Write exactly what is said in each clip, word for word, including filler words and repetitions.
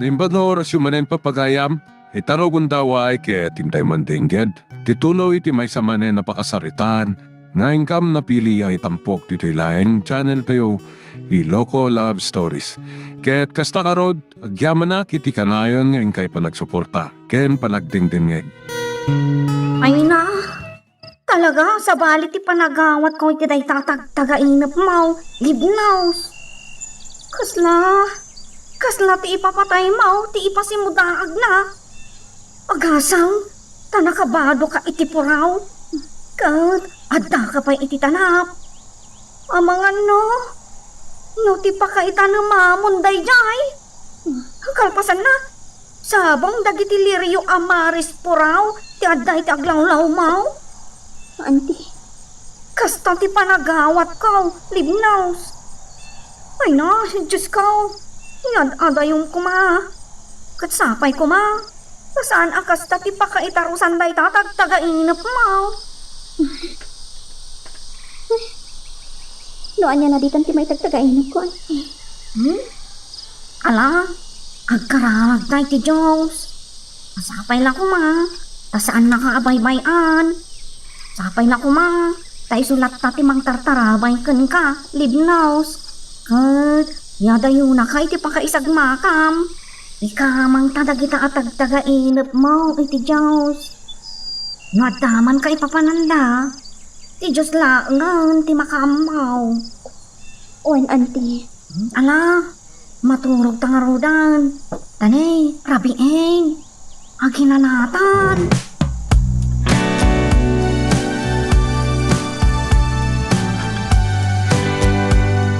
Naimbag nga orasyo manen, papagayam, ita rugonda, way ket intay mandengngeg ti tuloy ti maysa manen a pakasaritaan nga inkam napili a itampok ditoy laeng channel tayo, Iloko Love Stories. Ket kasta ngarud, agyamanak iti kanayon nga inkay panagsuporta ken panagdengdengngeg. Ay na, talaga, sabali ti panagawatko iti dayta a tagtagainepmo, Libnaus. Kasla, kasla ti ipapataymo, ti ipasimudaagna. Agasang, ta nakabadoka iti puraw. Ket addaka pay iti tanap. Amangan no, no ti pakaitanemamon daydiay. Kalpasanna, sabong dagiti lirio a maris puraw ti adda iti aglawlawmo. Anti, kasta ti panagawatko, Libnaus. Ay na, Diosko, iad-adayon koma. Ket sapay koma, ta saan a kasta ti pakaitarusan dayta tagtagainepmo. No ania naditan ti maitagtagainepko, anti? Hmm? Ala, agkararagta iti Dios. Sapay la koma, ta saannaka a baybay-an. Sapay la koma, ta isu latta ti mangtartarabay kenka, Libnaus. Ket iadayonaka iti pakaisagmakam. Ikamangta dagita a tagtagainepmo iti Dios. No adda man kaipapananda, ti Dios laengen ti makaammo. Wen, anti. Ala, maturogta ngaruden. Tani, rabiin. Aginanatan.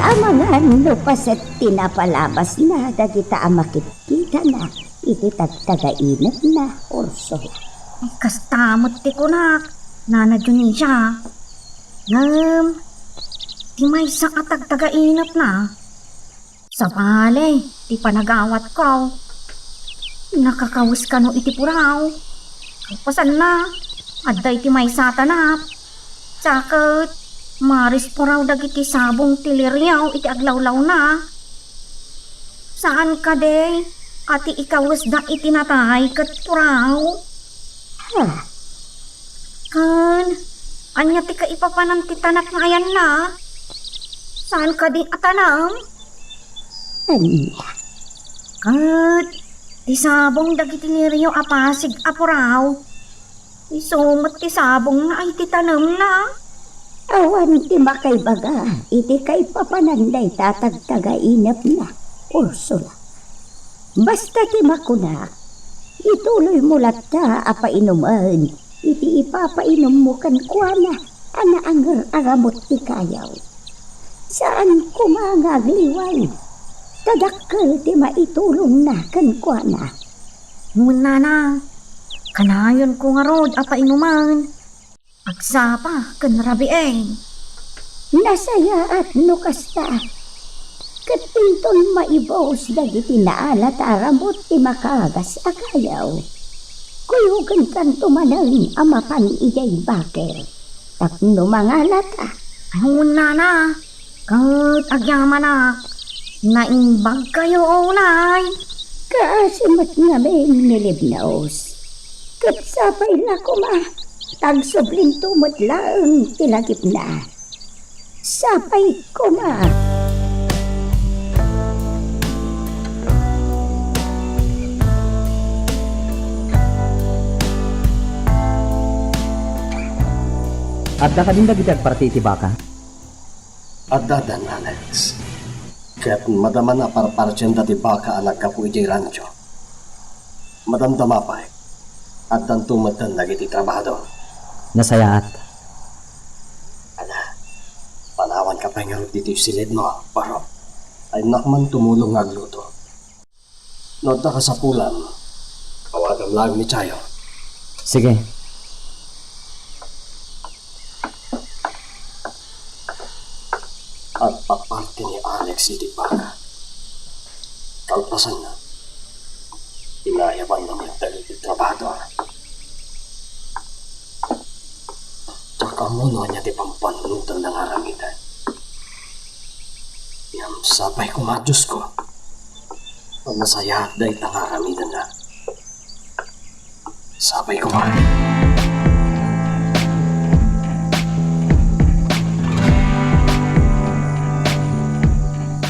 Amangan no paset ti napalabasna dagita a makitkitana iti tagtagainepna, Ursula. Kasta met ti kunak, Nana Dionisia. Ngem, ti maysa a tagtagainepna, sabali ti panagawatko. Nakakawes kano iti puraw. Kalpasanna, adda iti maysa a tanap. Sa ket, maris puraw dagiti sabong ti lirio iti aglawlawna. Saan kadi a ti ikawesda iti natay ket puraw? Ha? Ken, ania ti kaipapanan ti tanap nga ayanna? Saan kadi a tanam? Ania? Ket, ti sabong dagiti lirio a pasig a puraw. Isu met ti sabong nga ay ti tanemna. Awan ti makaibaga iti kaipapanan dayta tagtagainepna, Ursula. Basta ti makunak, ituloymo latta a painumen iti ipapainommo kenkuana a naanger a ramut ti kayaw. Saan koma nga agliway, ta dakkel ti maitulongna kenkuana. Wen, nana, kanayonko ngarud a painumen. Agsapa ken rabiin. Nasayaat no kasta. Ket inton maibus dagiti naalata a ramut ti makaagas a kayaw, kuyogenkanto manen a mapan idiay baker tapno mangalata. Ay, wen, nana. Ket agyamanak, naimbagkayo unay. Kaasi met ngamin ni Libnaus. Ket sapay la koma, ta agsublinto met laeng ti lagipna. Sapay koma. Adda kadin dagiti agparti iti baka? Adda, Don Alex. Ket madaman a parpartienda ti baka a naggapu idiay rancho. Madamdama pay, addanto metten dagiti trabahador. Nasayaat. Ala, panawanka pay ngarud ditoy silidmo, Paro. Innak man tumulong nga agluto. No adda kasapulan, awagam laeng ni Chayo. Sige. Agpaparti ni Alex iti baka. Kalpasanna, inayabanna met dagiti trabahador. Diak ammo no ania ti pampanunotanda nga aramiden. Ngem sapay koma, Diosko. Nasayaat dayta nga aramidenna. Sapay koma.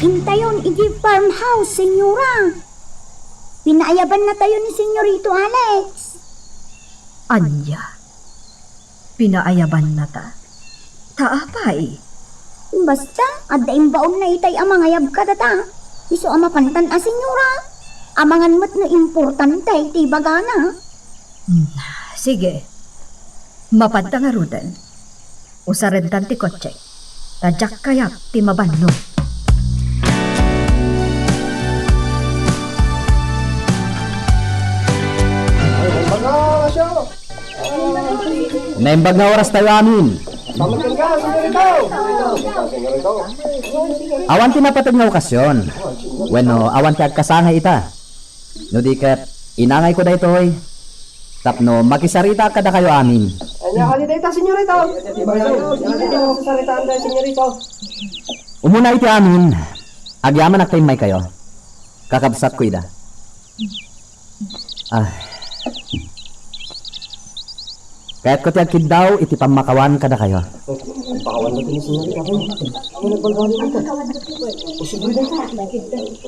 Intayon idiay farmhouse, Senyora. Pinaayabannatayo ni Senyorito Alex. Ania? Pinaayabannata? Ta apay? Basta, adda imbaonna itay a mangayab kadata. Isu a mapantan a senyora. Amangan met no importante ti ibagana. Hmm, sige. Mapanta ngaruden. Usarentan ti kotsek. Ta diak kayat ti mabannog. Naimbag nga orastayo amin. Awan ti napateg nga okasyon. Wenno, awan ti agkasangay ita. No di ket, inangayko daytoy tapno makisaritaak kadakayo amin. Ania, ania dayta, senyorito? Ania dayta, sasaritaan dayta, senyorito? Umuna iti amin, agyamanak ta immaykayo. Kakabsatko ida. Ah. Kayatko ti agkiddaw iti pammakawan kadakayo.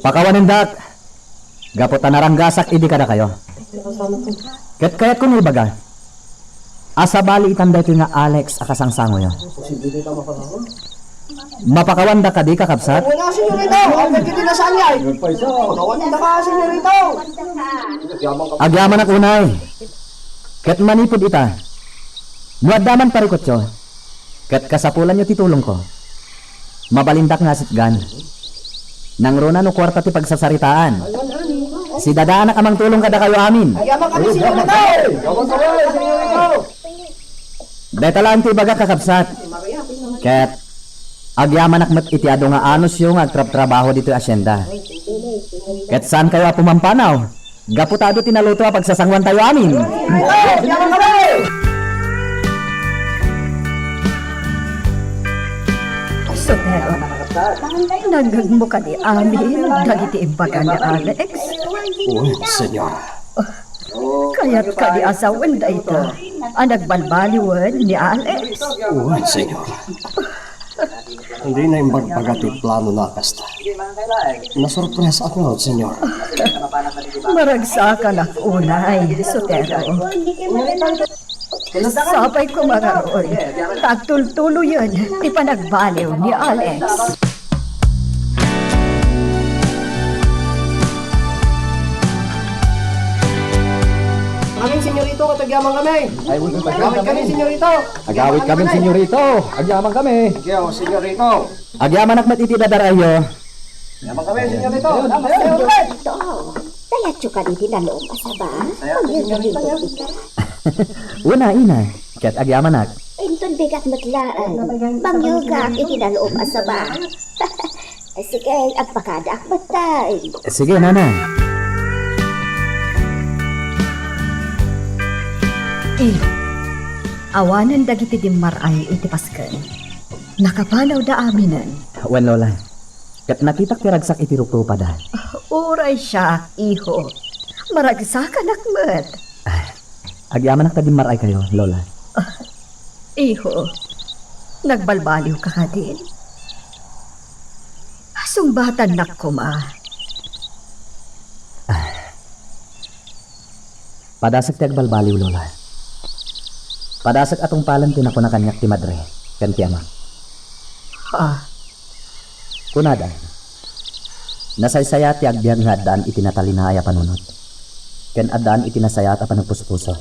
Pakawanendak. Gapu ta naranggasak idi kadakayo. Ket kayatko nga ibaga a sabali itan daytoy nga Alex a kasangsangoyo. Mapakawanda kadi, kakabsat? Wala, senyorito. Ang nagkikita sa angay. Pakawanda ka, senyorito. Agyamanak unay. Ket manipud ita, no adda man parikutyo, ket kasapulanyo ti tulongko, mabalindak nga asitgan. Nangruna no kuarta ti pagsasaritaan. Sidadaanak a mangtulong kadakayo amin. Agyamanak, senyorito. Dayta laeng ti ibagak, kakabsat. Ket agyamanak met iti adu nga anusyo nga agtrabtrabaho ditoy asienda. Ket saankayo a pumampanaw, gapu ta adu ti naluto a pagsasangoantayo amin. Sotero, nangngegmo kadi amin dagiti imbaga ni Alex? Wen, senyora. Kayat kadi a sawen dayta a nagbalbaliwen ni Alex? Wen, senyora. Dina imbagbaga ti planona a kasta. Nasorpresaak ngarud, senyora. Maragsakanak unay, Sotero. Sapay koma ngarud ta agtultuloyen ti panagbaliw ni Alex. Amin, senyorito, ket agyaman kami. Ay, wen, wen, wen. Agawid kami, senyorito. Agawid kami, senyorito. Agyaman kami. Thank you, senyorito. Agyamanak met iti dadar-ayyo. Agyaman kami, senyorito. Ayun, ayun. Senyorito, kayatyo kadi ti nalom a saba? Kayat, senyorito. Una, ina. Ket agyamanak. Inton bigat met laeng. Mangyegak iti nalom a saba. Sige, agpakadaak met tay. Sige, nana. Eh, awanen dagiti dimmar-ay iti pasken. Nakapanawda aminen. Wen, Lola. Ket nakitak ti ragsak iti ruprupada. Uray siak, iho. Maragsakanak met. Ah, agyamanak ta dimmar-aykayo, Lola. Ah, iho, nagbalbaliwka kadin? Sungbatannak koma. Ah. Padasek ti agbalbaliw, Lola. Padasek a tungpalen ti nakuna kaniak ti madre ken ti ama. Ha? Kunada, nasaysayaat ti agbiag nga addaan iti natalinaay a panunot, ken addaan iti nasayaat a panagpuspuso.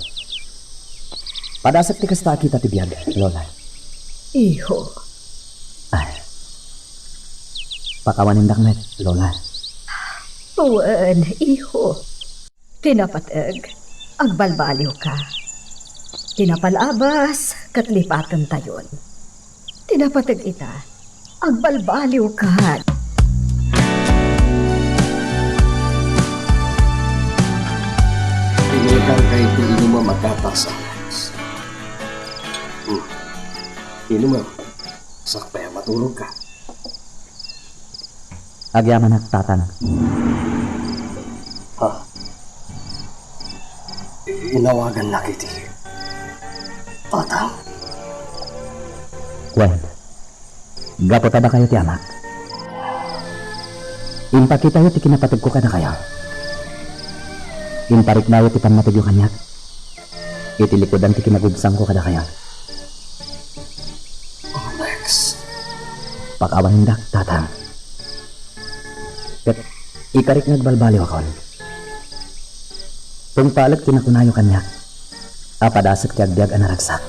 Padasek ti kasta a kita ti biag, Lola. Iho. Ah. Pakawanendak met, Lola. Wen, iho. Ti napateg, agbalbaliwka. Ti napalabas, ket lipatentayon. Ti napateg ita, agbalbaliwka. Inulekangka iti inumem a gatas, Alex. Hmm. Inumem. Sakbay a maturogka. Agyamanak, Tatang. Nawagannak iti Tatang. Wen, gapu ta dakayo ti amak. Impakitayo ti kinapategko kadakayo. Impariknayo ti pammategyo kaniak iti likudan ti kinagubsangko kadakayo. Alex. Pakawanendak, Tatang. Ket ikarik nga agbalbaliwakon. Tungpalek ti nakunayo kaniak a padasek ti agbiag a naragsak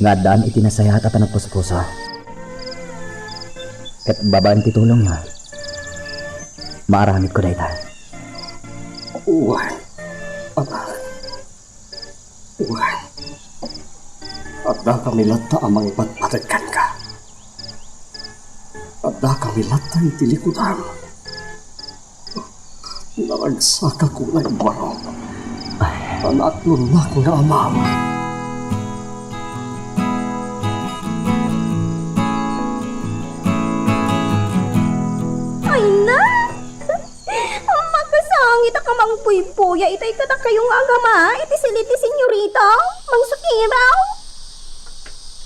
nga addaan iti nasayaat a panagpuspuso. Ket babaen ti tulongyo, maaramidko dayta. Wen, anak. Wen, addakami latta a mangipatpateg kenka. Addakami latta iti likudam. Naragsakak unay baro. Ay. Naaklonnak nga amam. Ay na! Makasangit a kamangpuypuya itay kadakayo nga agama iti silid ti senyorita, Mang Sukiraw.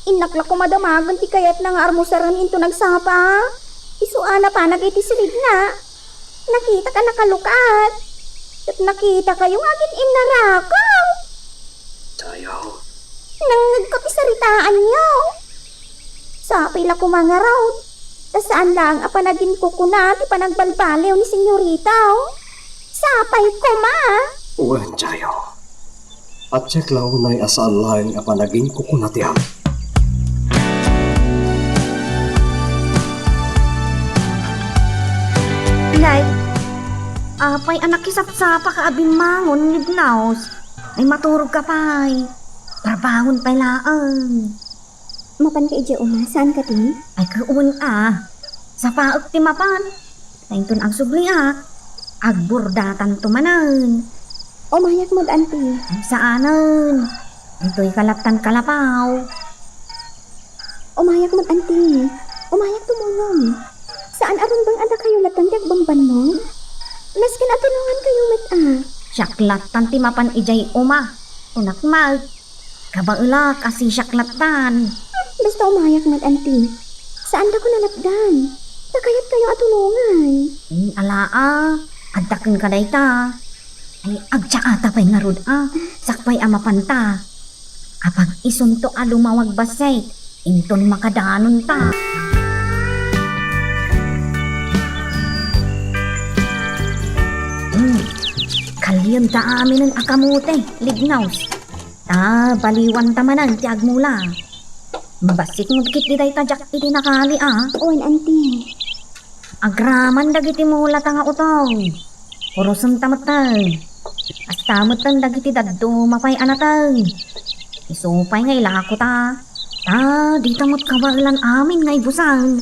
Innak la koma damagen ti kayatna nga armusaren inton agsapa. Isu a napanak iti silidna. Nakitak a nakalukat. Ket nakitakayo nga agin-innarakaw. Tayo. Nangngegko ti saritaanyo. Sapay la koma ngarud, ta saan laeng a panaginkukuna ti panagbalbaliw ni senyorita, oh. Sapay koma. Wen, Jayo. Patiek la unay a saan laeng a panaginkukuna ti am-, Nay, apay a nakisapsapak a bimmangon, Nibnaws? Ay, maturog ka pay. Trabahoon pay laeng. Mapan ka idiay uma, saan ka ti? Ay, kaun a. Sapaek ti mapan. Ta inton agsubliak, agburdatanto manen. Umayak met, anti. Ay, saanen. Ditoy ka lattan kalapaw. Umayak met, anti. Umayak tumulong. Saan a rumbeng a dakayo lattan ti agbambannog? Nasken a tulongan kayo met a. Siak lattan ti mapan idiay uma. Kunak met. Kabaelak a sisiak lattan. Basta umayak met, anti. Saan dako nalapdan. Ta kayat kayo a tulongan. Hmm, ala a. Adda kenka dayta. Ay, agtsaata pay ngarud a. Sakbay a mapanta. Apag isunto a lumawag bassit, inton makadanonta. Hmm. Kalienta aminen a kamote, Nibnaws. Ta, baliwanta manen ti agmula. Mabassit met ketdi dayta diak iti nakali a. Wen, anti. Agraman dagiti mulata nga utong. Kurosenta metten. Kasta metten dagiti dadduma pay a nateng. Isu pay nga ilakota. Ta, dita met kabaelan amin nga ibusen.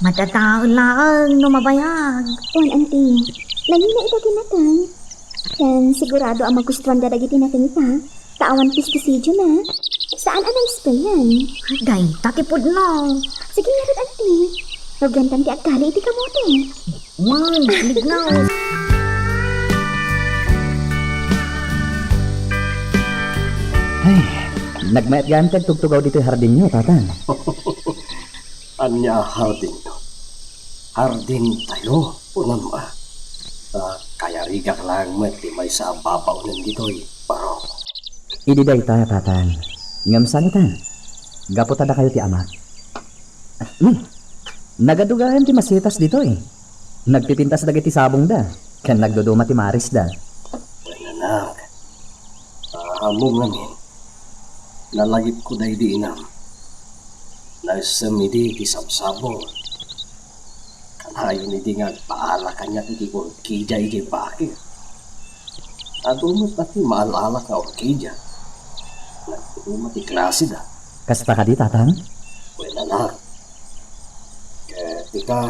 Madadael laeng no mabayag. Wen, anti. Nangina ita ti nateng. Ken sigurado a magustuanda dagiti natengta, ta awan pesticidio na. Saan a na-sprayan. Dayta ti pudno. Sige ngarud, anti. Rugiantan ti agkali iti kamote. Wen, Nibnaws. Ay, nagmayat gayam ti agtugtugaw ditoy hardinyo, Tatang. Ania a hardinyo? Hardintayo, kunam a. Ta kayarigak laeng met ti maysa a babaonen ditoy, Barok. Idi dayta, Tatang. Ngem saan ita? Gapu ta dakayo ti amak. Hmm. Nagadu gayam ti masetas ditoy. Nagpipintas dagiti sabongda, ken nagduduma ti marisda. Wen, anak. Ammom ngamin, nalagipko daydi inam. Naessem idi ti sabsabong. Kanayon idi nga agpaala kaniak iti orkidia idiay bakir. Adu met a ti maal-ala nga orkidia. Nagduduma ti klaseda. Kasta kadi, Tatang? Wen, anak. Ket ita,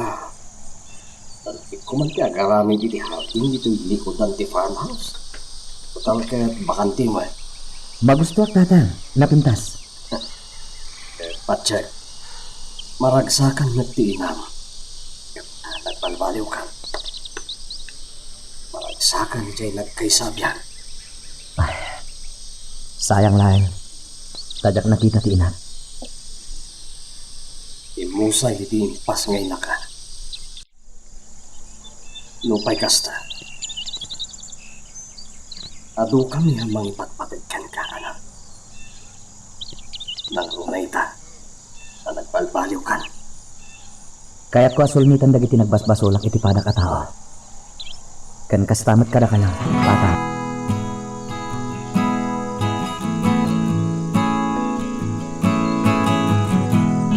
Talpikko man ti agaramid iti hardin ditoy likudan ti farmhouse. Total ket bakante met. Magustoak, Tatang, napintas. Eh, Patsek, maragsakan met ti inam. Nagbalbaliwkan. Maragsakan idiay nagkaysa a biag. Sayang laeng, ta diak nakita ti inak. Immusay iti impas nga inaka. Nupay kasta, adukami a mangipatpateg kenka, anak. Nangruna ita a nagbalbaliwkan. Kayatko a sulngitan dagiti nagbasbasolak iti padak a tao. Ken kasta met kadakayo, bata.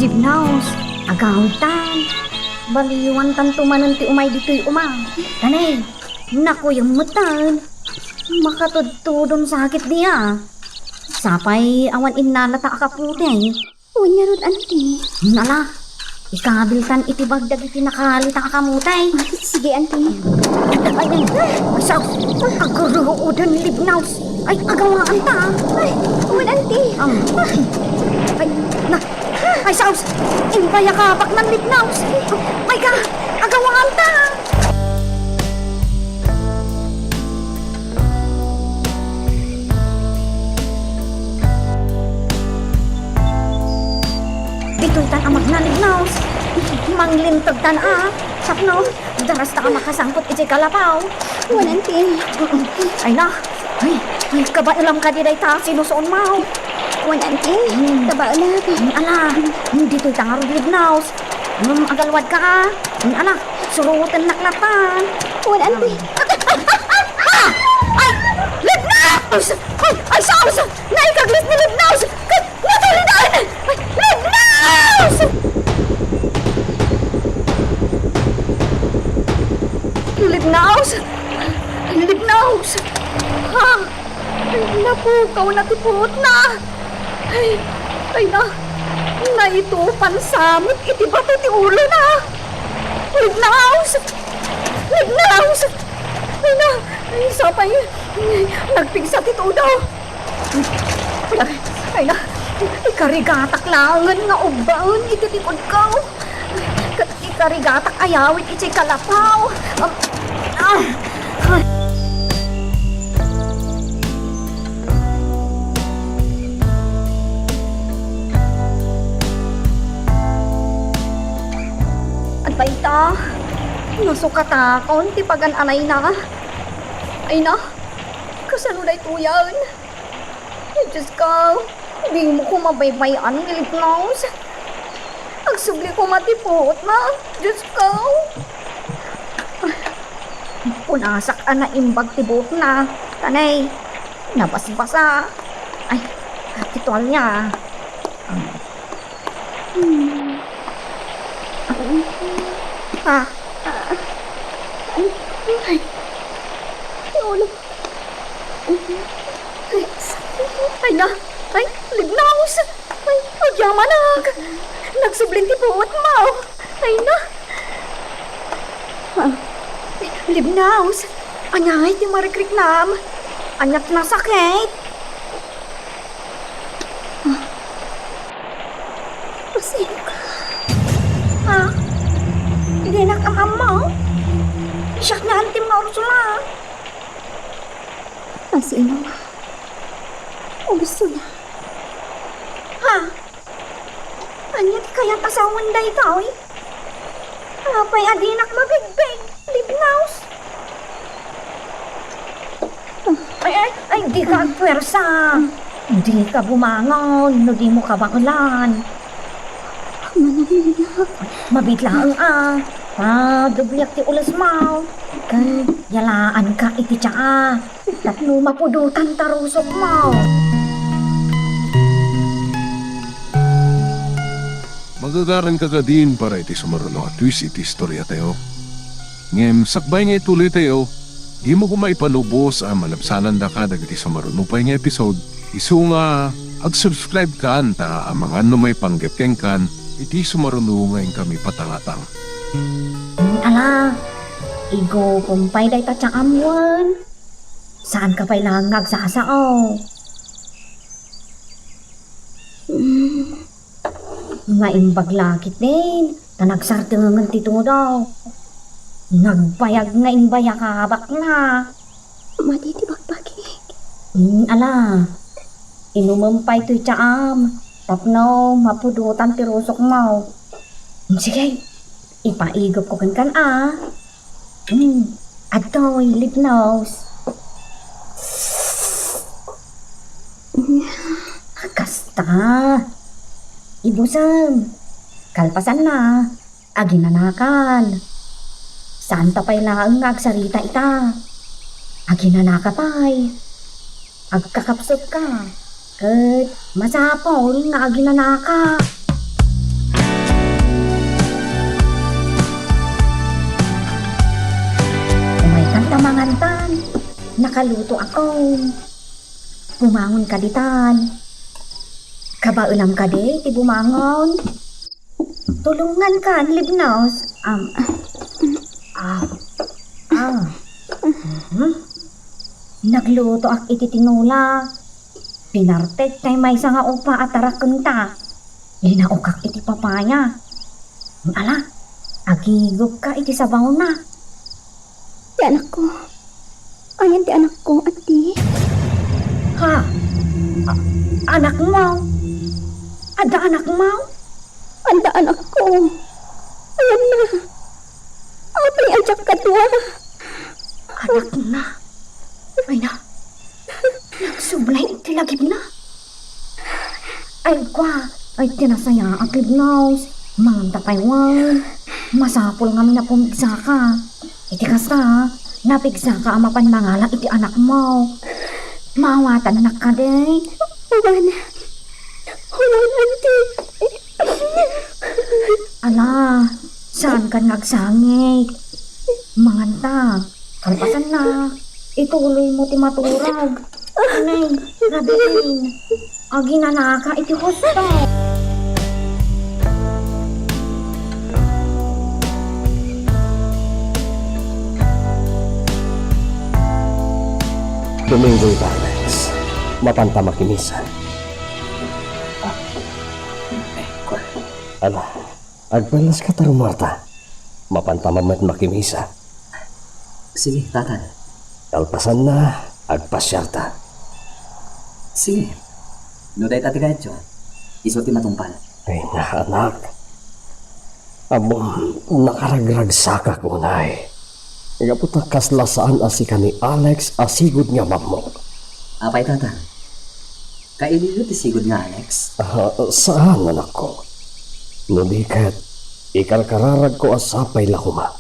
Dibnaws, agawidtan. Baliwantanto manen ti umay ditoy uma. Tanay, nakuyem metten. Makatudtudon sakit dia. Sapay awan innalata a kaputi. Wen ngarud, anti. Nala, ikabiltan iti bag dagiti nakalita a kamuti. Sige, anti. Ay, ay, ay, sa, agruoden, Libnaws. Ay, agawaanta. Ay, wen, anti. Am. Ay, na, ay, saos. Imbayakabak nan, Libnaws. Ay, ka, agawaanta. Ditoytan a magna, Libnaws. Manglintegtan a. Tapno, darasta a makasangpet iti kalapaw. Wen, anti. Ay na. Ay, ay, kabaelam kadi dayta sinusuonmo. Wen, anti. Hmm. Kabaelak. Hmm, ala. Hmm, ditoyta ngarud, Libnaws. Hmm, agalwadka a. Hmm, ala. Surutennak latta. Wen, anti. Ah! Ay! Libnaws! Ay, ay, saos! Naikaglis ni Libnaws! Ket natuldan! Ay, Libnaws! Libnaws! Libnaws! Ha? Napukawna ti puotna. Ay, ay na, naitupan sa met iti bato ti ulona. Libnaws! Libnaws! Ay na, ay, sapay, nagpigsa ti tudo. Ay na, ikarigatak laengen nga ubbaen iti likodko. Ket ikarigatak a yawid iti kalapaw. Um, ah, ah. Adda ita, nasukatakon ti pagan-anayna. Ay na, kasano daytoyen? Ay, Diyos ko, dimo ko mabaybay-an ni Libnaws. Agsubli koma ti puotna, Diyos ko. Punasak a naimbag ti buokna, tanay, nabasbasa. Ay, ti tualya. Hmm. Ah, ah. Ay, ti ulo. Ay, ay na, ay, Libnaws! Ay, agyamanak! Nagsublin ti puotmo! Ay na! Ah, Libnaws! Ania ngay ti marikriknam? Ania ti nasakit? Ah. Pasika. Ha? Dinak am-ammo? Siak nga antim nga Ursula. Asino nga? Ursula. Ha? Ania ti kayat a sawen daytoy? Apay a dinak mabigbig, Libnaws? Ay, ay, ay, dika agpuersa. Dika bumangon no dimo kabaelan. Manamina. Mabiit laeng a. Padubliak ti ulesmo. Ken yalaanka iti tsaa. Tapno mapudotan ta rusokmo. Magagaranka kadin para iti sumaruno a twist iti istoriatayo. Ngem sakbay nga ituloytayo, dimo koma ipalubos a malabsanandaka dagiti sumaruno pay nga episode. Isu nga ag-subscribe kan ta amangan no maipanggep kenkan iti sumaruno nga inkami patangatang. Ala, igupom pay dayta tsaam wen. Saanka pay laeng nga agsasao. Mm. Naimbag la ketdin, ta nagsardengen ti tudo. Nagbayag nga imbayakabakna. Madi ti bagbagik. Mm, ala. Inumem pay toy tsaam tapno mapudotan ti rusokmo. Sige, ipaigupko kenka a. Hmm, adtoy, Libnos. Kasta. Ibusem. Kalpasanna, aginanakan. Saanta pay laeng nga agsarita ita. Aginanaka pay. Agkakapsutka. Ket masapul nga aginanaka. Umaykan ta mangantan. Nakalutoakon. Bumangon ka ditan. Kabaelam kadi ti bumangon? Tulongankan, Libnos. Am, ah, ah. Mhm. Naglutoak iti tinola. Pinartek tay maysa nga upa a tarakenta. Linaokak iti papaya. Ala, agigupka iti sabawna. Ti anakko. Ayan ti anakko, ati. Ha? A-, anakmo? Adda anakmo? Adda anakko. Ayanna. Apay a diak kadua? Anakna. Ay na. Nagsubli iti lagipna. Ay, kua. Ay, ti nasayaat, Libnos. Manganta pay wen. Masapul ngamin a pumigsaka. Iti kasta, napigsaka a mapan mangala iti anakmo. Maawatannak kadi? Wen. Wen, anti. Ala, saankan nga agsangit. Manganta. Kalpasanna, ituloymo ti maturog. Anay, Rabin, aginanaka iti husto. Domingo ita, Alex. Mapanta makimisa. Ah, eh, kua. Ala, agpelleska ta rumuarta. Mapanta met makimisa. Sige, Tatan. Kalpasanna, agpasiarta. Sige. No dayta ti kayatyo, isu ti matungpal. Ay, na, anak. Ammom, nakaragragsakak unay. Gapu ta kasla saan a sika ni Alex a sigud nga ammo. Apay, Tatan? Kailiyo ti sigud nga Alex? Ah, saan, anakko. No di ket, ikarkararagko a sapay la koma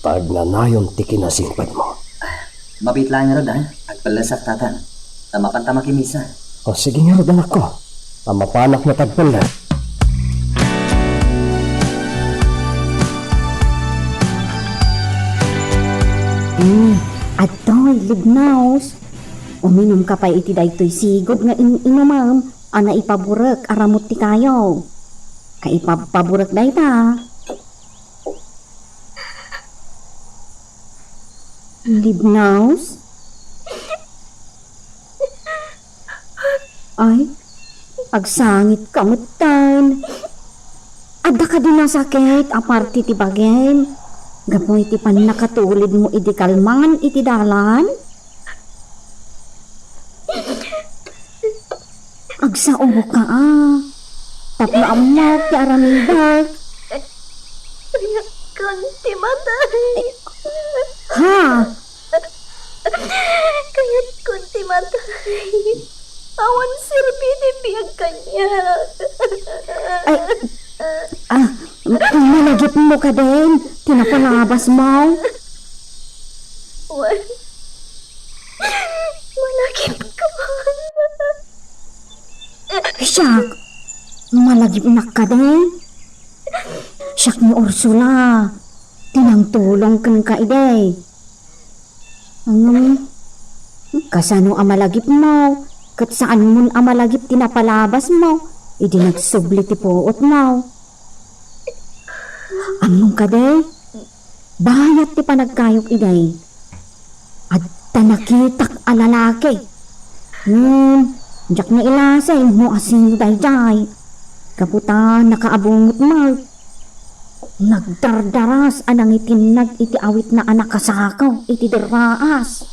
ta agnanayon ti kinasingpetmo. Ah, mabiit laeng ngarud, a. Agpellesak, Tatan. Ta mapanta makimisa. O, sige ngarud, anakko. Ta mapanak met agpelles. Hmm, adtoy, Libnos. Uminumka pay iti daytoy sigud nga in-inumem a naipaburek a ramut ti kayo. Kaipabpaburek dayta. Libnos? Ay, agsangitka metten. Adda kadi nasakit a parti ti bagim? Gapu iti pannakatulidmo idi kalman iti dalan? Agsaoka a. Tapno ammok ti aramidek. Kayatkon ti matay. Ha? Kayatkon ti matay. Awan serbi ti biag kaniak. Ay, ah, malagipmo kadin ti napalabasmo? Wen, malagipko. Siak, malagipnak kadin? Siak ni Ursula, ti nangtulong kenka idi. Ngem, kasano a malagipmo, ket saanmon a malagip ti napalabasmo idi nagsubli ti puotmo? Ammom kadi, bayat ti panagkayok idi. Adda nakitak a lalaki. Ngem, diak nailasin no asino daydiay. Gapu ta nakaabunget met. Nagdardaras a nangitinnag iti awitna a nakasakaw iti derraas.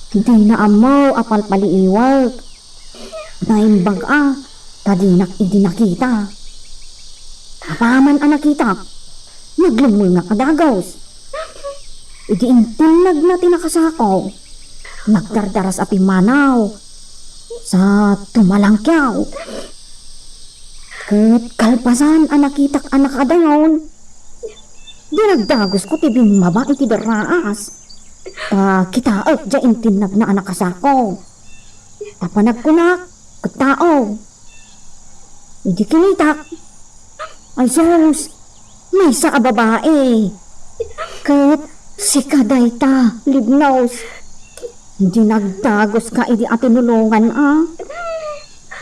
Dina ammo a palpaliiwek. Naimbag a, ta dinak idi nakita. Apaman a nakitak, naglemmengak a dagus. Idi intinnagna ti nakasako, nagdardaras a pimmanaw, sa tumalangkiaw. Ket kalpasan a nakitak a nakaadayon, dinagdagusko ti bimmaba iti darraas. Ta kitaek diay intinnagna a nakasako. Ta panagkunak, ket tao. Idi kinitak, ay sus, maysa a babai. Ket sika dayta, Libnos. Dinagdaguska idi atinulongan a.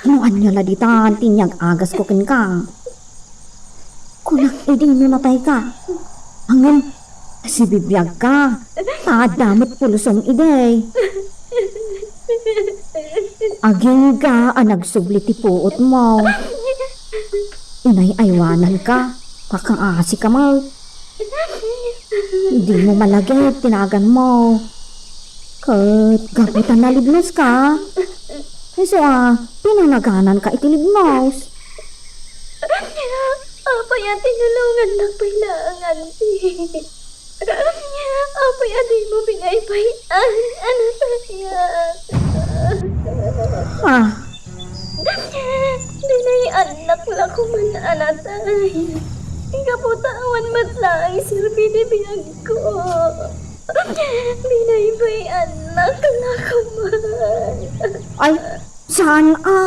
No ania la ditan ti inyag-agasko kenka. Kunak idi no natayka. Ngem, sibibiagka. Ta adda met pulsom idi. Agingga a nagsubli ti puotmo. Inay-aywananka. Pakaasika met. Dimo malagip ti naganmo. Ket gapu ta nalibnoska, isu a pinanagananka iti libnos. Apay a tinulongannak pay laeng, anti? Apay a dimo pinaybay-an a natay? Ah, Dinay-annak la koman a natay. Gapu ta awan met laeng serbi ti biagko. Binaybay-annak la koman. Ay, saan a?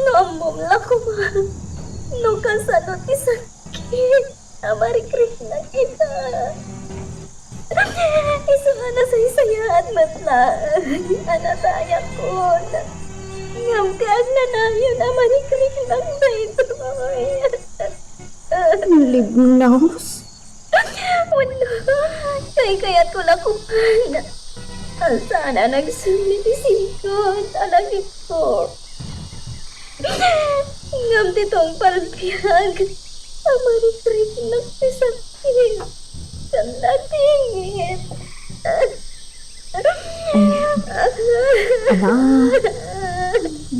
No ammom la koman, no kasano ti sakit a marikriknak ita. Isu a nasaysayaat met laeng a natayakon. Ngem ti agnanayon a marikriknak daytoy. Libnos? Wenno, kaykayatko la koman a saan a nagsubli ti singko a lagipko. Ngem ti tungpal biag a marikriknak ti sakit ken nadingit. Ala,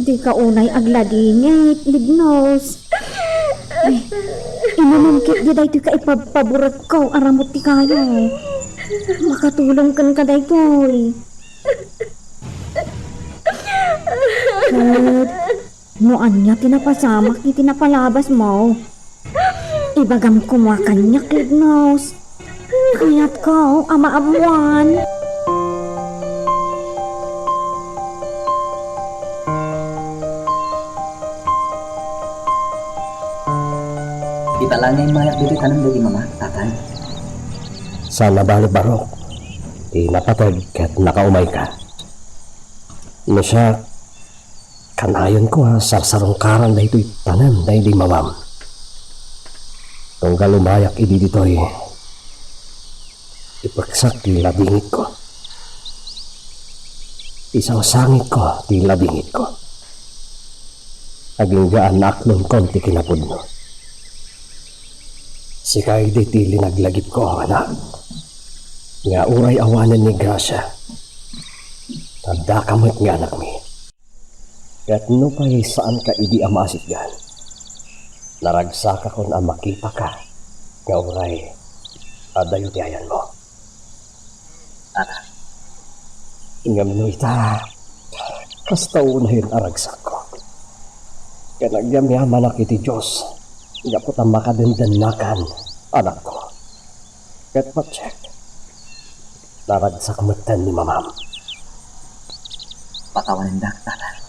dika unay agladingit, Libnos. Ay, inumom ketdi daytoy kaipabpaburekko a ramut ti kayo. Makatulong kenka daytoy. Ket no ania ti napasamak iti napalabasmo, ibagam koma kaniak, Libnos. Kayatko a maammoan. Ita la nga immayak ditoy tanem dagiti mama, tatay. Saan a bale, Barok, ti napateg ket nakaumayka. No siak, kanayonko a sarsarungkaran daytoy tanem daydi mamam. Tunggal umayak idi ditoy, ipeksak ti ladingitko. Isangsangitko ti ladingitko. Agingga a naaklonkon ti kinapudno. Sika idi ti linaglagipko, anak, nga uray awanen ni Gracia, addaka met nga anakmi. Ket nupay saanka idi a maasitgan, naragsakakon a makitaka nga uray adayo ti ayanmo. Tata, ngem no ita, kasta unayen a ragsakko. Ket agyamyamanak iti Dios gapu ta makadendennakan, anakko. Ket patiek, naragsak metten ni mamam. Pakawanendak, tata.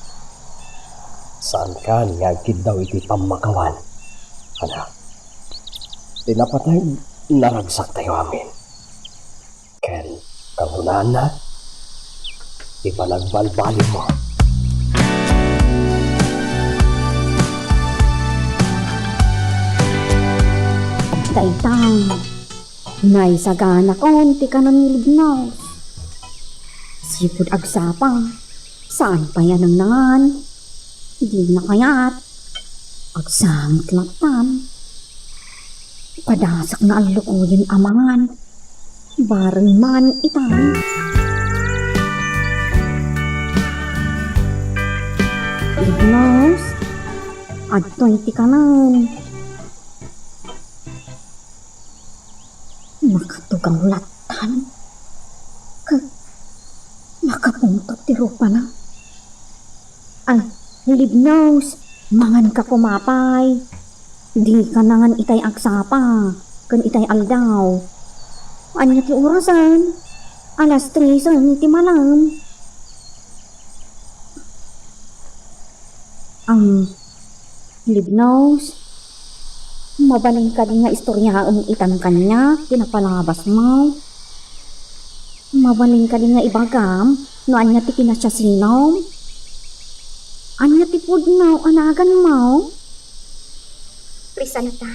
Saankan nga agkiddaw iti pammakawan, anak. Ti napateg, naragsaktayo amin. Ken kakunaanna, ti panagbalbalinmo. Dayta, naisaganakon ti kanen ni Lignos. Sipud agsapa, saan pay a nangnangan. Dina kayat. Agsangit lattan. Padasakna a lukoyen a mangan. Bareng man itan. Libnos, adtoy ti kanen. Makatugaw lattan. Ket makapungtot ti rupana. Ay, Libnos, manganka koma pay. Dika nangan itay agsapa ken itay aldaw. Ania ti orasen? Alas tresen iti malem. Ang Libnos, mabalin kadi nga istoryaem itan kaniak ti napalabasmo? Mabalin kadi nga ibagam no ania ti kinasiasinom? Ania ti pudno a naganmo? Crisanta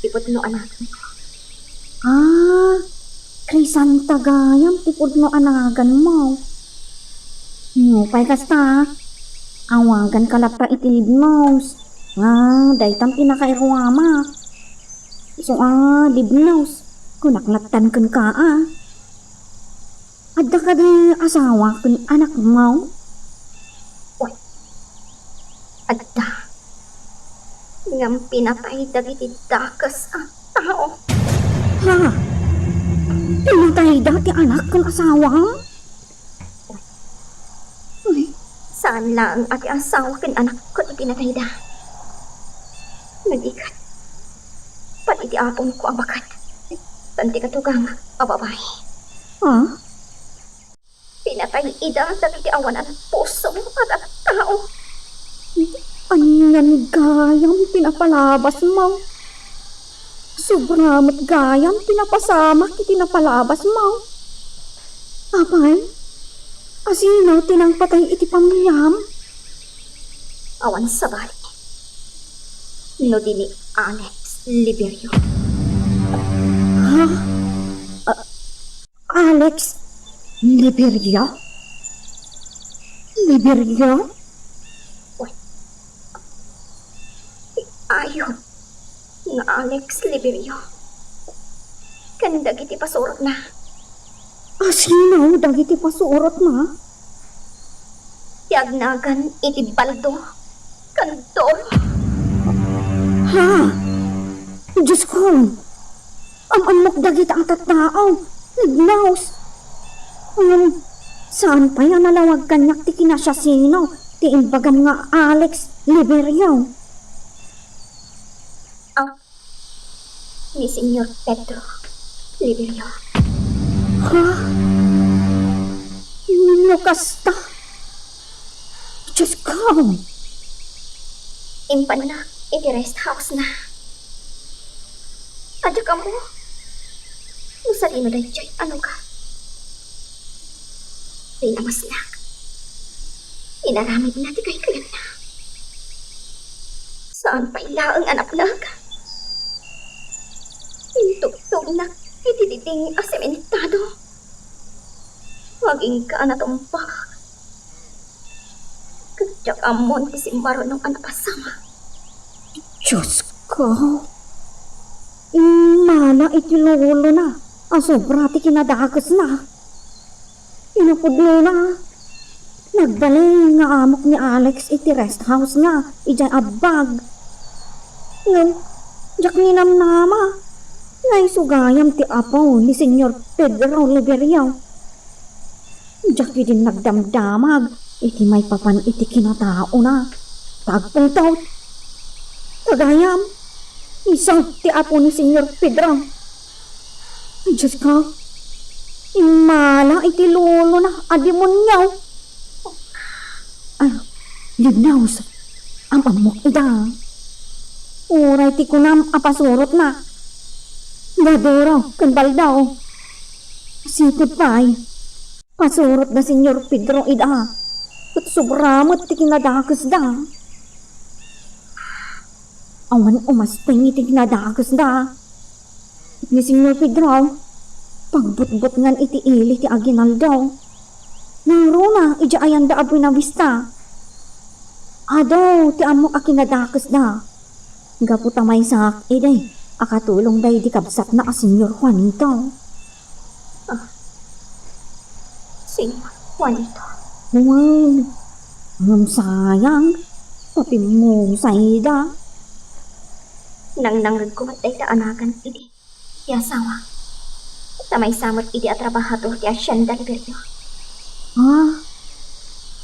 ti pudno a naganko. Ah, Crisanta gayam ti pudno a naganmo. Nupay kasta, awaganka latta iti Libnos. Ah, daytan ti nakairuamak. Isu a, Libnos, kunak lattan kenka a. Adda kadi asawa ken anakmo? Wen, adda. Ngem pinatay dagiti dakes a tao. Ha? Pinatayda ti anak ken asawa? Ay, saan laeng a ti asawa ken anakko ti pinatayda. Nagikkat, pati ti apongko a baket, tan ti katugang a babai. Ha? Pinatay ida dagiti awanan puso a tattao. Anian gayam ti napalabasmo? Sobra met gayam ti napasamak iti napalabasmo. Apay, asino ti nangpatay iti pamiliam? Awan sabali. No di ni Alex Liberio. Ha? A-, Alex Liberio? Liberio? Wen, ti ayup nga Alex Liberio ken dagiti pasurotna. Asino dagiti pasurotna? Ti agnagan iti Baldo ken Doro. Ha? Diosko! Am-ammok dagita a tattao, Libnos. Ngem, saan pay a nalawag kaniak ti kinasiasino ti imbagam nga Alex Liberio? Aw, ni Señor Pedro Liberio. Ha? No kasta? Diosko! Impanna iti rest house na. Adda kamo? No sadino daytoy a lugar? Pinamesnak. Inaramidna ti kaykayanna. Saan pay laeng a napnag. Intugtognak iti diding a sementado. Agingga a natumbak. Ket diak ammon ti simmaruno a napasamak. Diosko! Immala iti lolona a sobra ti kinadakesna. Inapudnona. Nagbalin nga amok ni Alex iti rest house nga idiay abbag. Ngem, diak ninamnama nga isu gayam ti apo ni Señor Pedro Liberio. Diak idi nagdamdamag iti maipapan iti kinataona. Ta agpungtot. Ta gayam, isu ti apo ni Señor Pedro. Diosko, immala iti lolona a demonio. Ay, Libnos, am-ammok ida. Uray ti kunam a pasurotna. Da Doro ken Baldo. Sipud pay, pasurot da Señor Pedro ida. Ket sobra met ti kinadakesda. Awan umasteng iti kinadakesda. Ni Señor Pedro, pagbutbutngan iti ili ti aguinaldo. Nangruna idiay ayanda a Buenavista. Adu ti ammok a kinadakesda. Gapu ta maysaak idi a katulong daydi kabsatna a Señor Juanito. Ah, Señor Juanito. Wen, ngem sayang, Patimmusayda. Nangnangegko met dayta a nagan idi ti asawa. Ta maysa met idi a trabahador ti asienda liberto. Ah,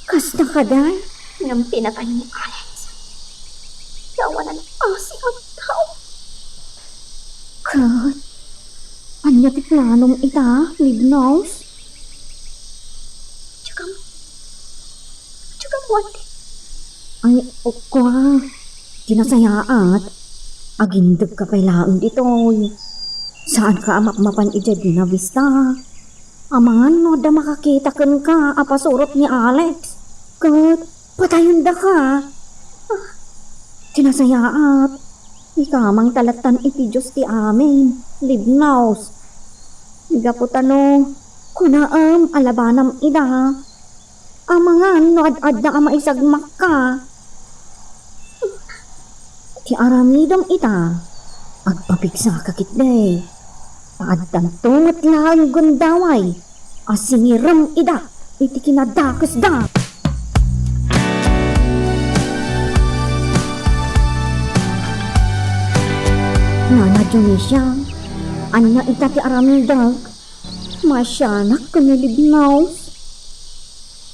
kasta kadi? Ngem pinatay ni Alex. Ti awanan asi a tao. Ket, ania ti planom ita, Libnos? Diak ammo. Diak ammo, ate. Ay, o, kua. Ti nasayaat, agindegka pay laeng ditoy. Saanka a mapmapan idiay Buena Vista. Amangan no adda makakita kenka a pasurot ni Alex. Ket patayendaka. Ah, ti nasayaat, ikamangta lattan iti Dios ti amin, Libnos. Gapu ta no kunaem a labanam ida, amangan no ad-adda a maisagmakka. Ti aramidem ita, agpapigsaka ketdi. Ta addanto met laeng gundaway a singirem ida iti kinadakesda. Nana Dionisia, ania ita ti aramidek? Maasianak ken ni Libnos.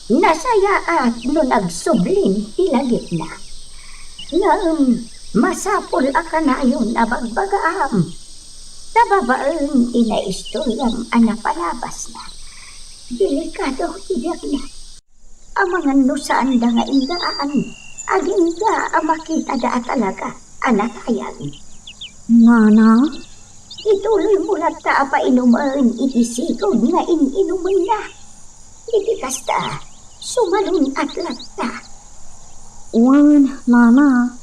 Nasayaat no nagsublin ti lagipna. Ngem masapul a kanayon a bagbagaam. Ta babaen ti naistoriam a napalabasna, delikado ti biagna. Amangan no saanda nga inggaan, agingga a makitada a talaga a natayag. Nana? Ituloymo latta a painumen iti sigud nga in-inumenna. Iti kasta, sumalun-at latta. Wen, Nana.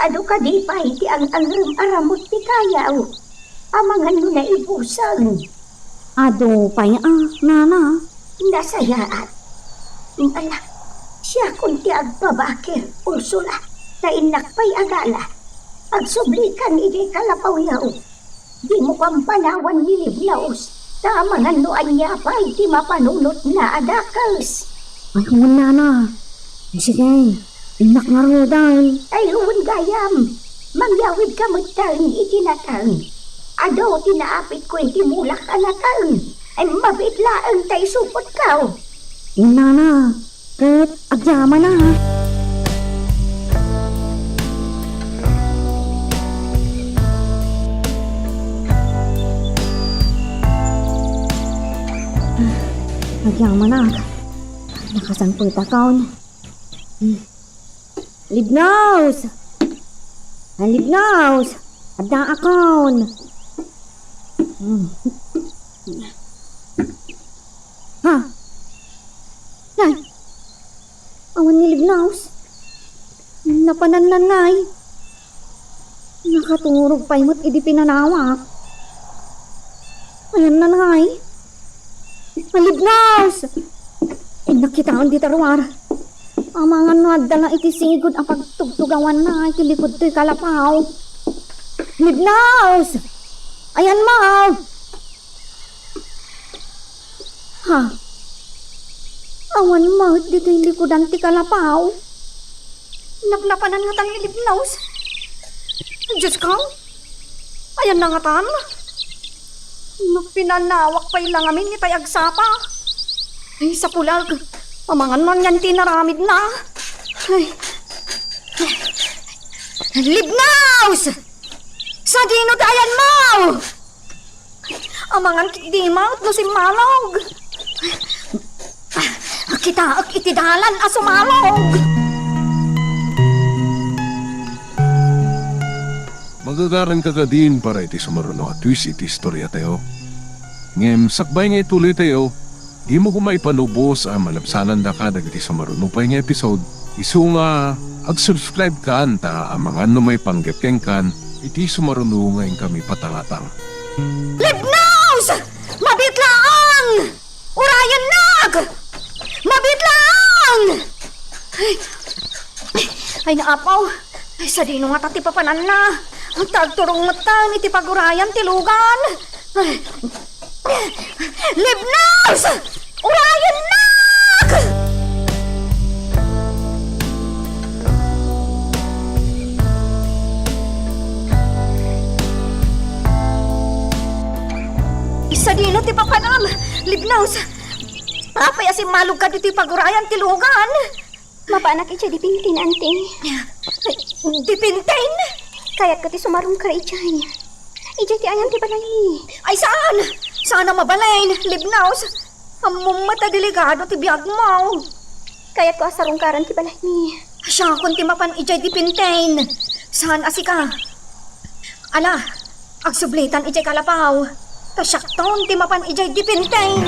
Adu kadi pay ti ang-angrem a ramut ti kayaw? Amangan no naibusen. Adu pay a, Nana. Nasayaat. Ala, siakon ti agpabakir, Ursula, ta innak pay a gala. Agsublikan idiay kalapawyaw. Dimo pampanawan ni Libnos, ta amangan no ania pay ti mapanunotna a dakes. Ay, wen, Nana. Sige, innak ngaruden. Ay, wen gayam. Mangyawidka metten iti nateng. Adu ti naapitko iti mulak a nateng. Ay, mabiit laeng ta isupotko. Wen, Nana. Ket agyamanak. Agyamanak. Nakasangpetakon. Libnos! Ay, Libnos! Addaakon! Ha? Nay! Awan ni Libnos. Napananna, Nay. Nakaturog pay met idi pinanawak. Ayanna, Nay. Ay, Libnos! Innak kitaen dita ruar. Amangan no adda la iti sigud a pagtugtugawanna iti likud toy kalapaw. Libnos! Ayanmo! Ha? Awan met ditoy likudan ti kalapaw. Napnapanan ngata ni Libnos. Diosko! Ayanna ngatan? No pinanawak pay la ngamin itay agsapa. Ay, sapulag. Amangan no anian ti inaramidna. Ay. Libnos! Sadino ti ayanmo? Amangan ketdi met no simmalog. Kitaek iti dalan a sumalog. Magagaranka kadin para iti sumaruno a twist iti istoriatayo. Ngem sakbay nga ituloytayo, dimo koma ipalubos a malabsanandaka dagiti sumaruno pay nga episode. Isu nga, ag-subscribe kan ta amangan no maipanggep kenkan iti sumaruno nga inkami patangatang. Libnos! Mabiit laeng! Urayennak! Mabiit laeng! Ay, naapaw! Ay, sadino ngata ti papananna? Agturong metten iti pagurayan ti lugan! Ay, Libnos! Urayennak! Dino ti papanam, Libnos? Apay a simmalogka ditoy pagurayan ti lugan? Mapanak idiay dipintin, anti. Dipintin? Kayatko ti sumarungkar idiay. Idiay ti ayan ti balaymi. Ay, saan? Saan a mabalin, Libnos? Ammom met a delikado ti biagmo. Kayatko a sarungkaran ti balaymi. Siakon ti mapan idiay dipintin. Saan a sika? Ala, agsublitan idiay kalapaw. Ta siakton ti mapan idiay dipintin.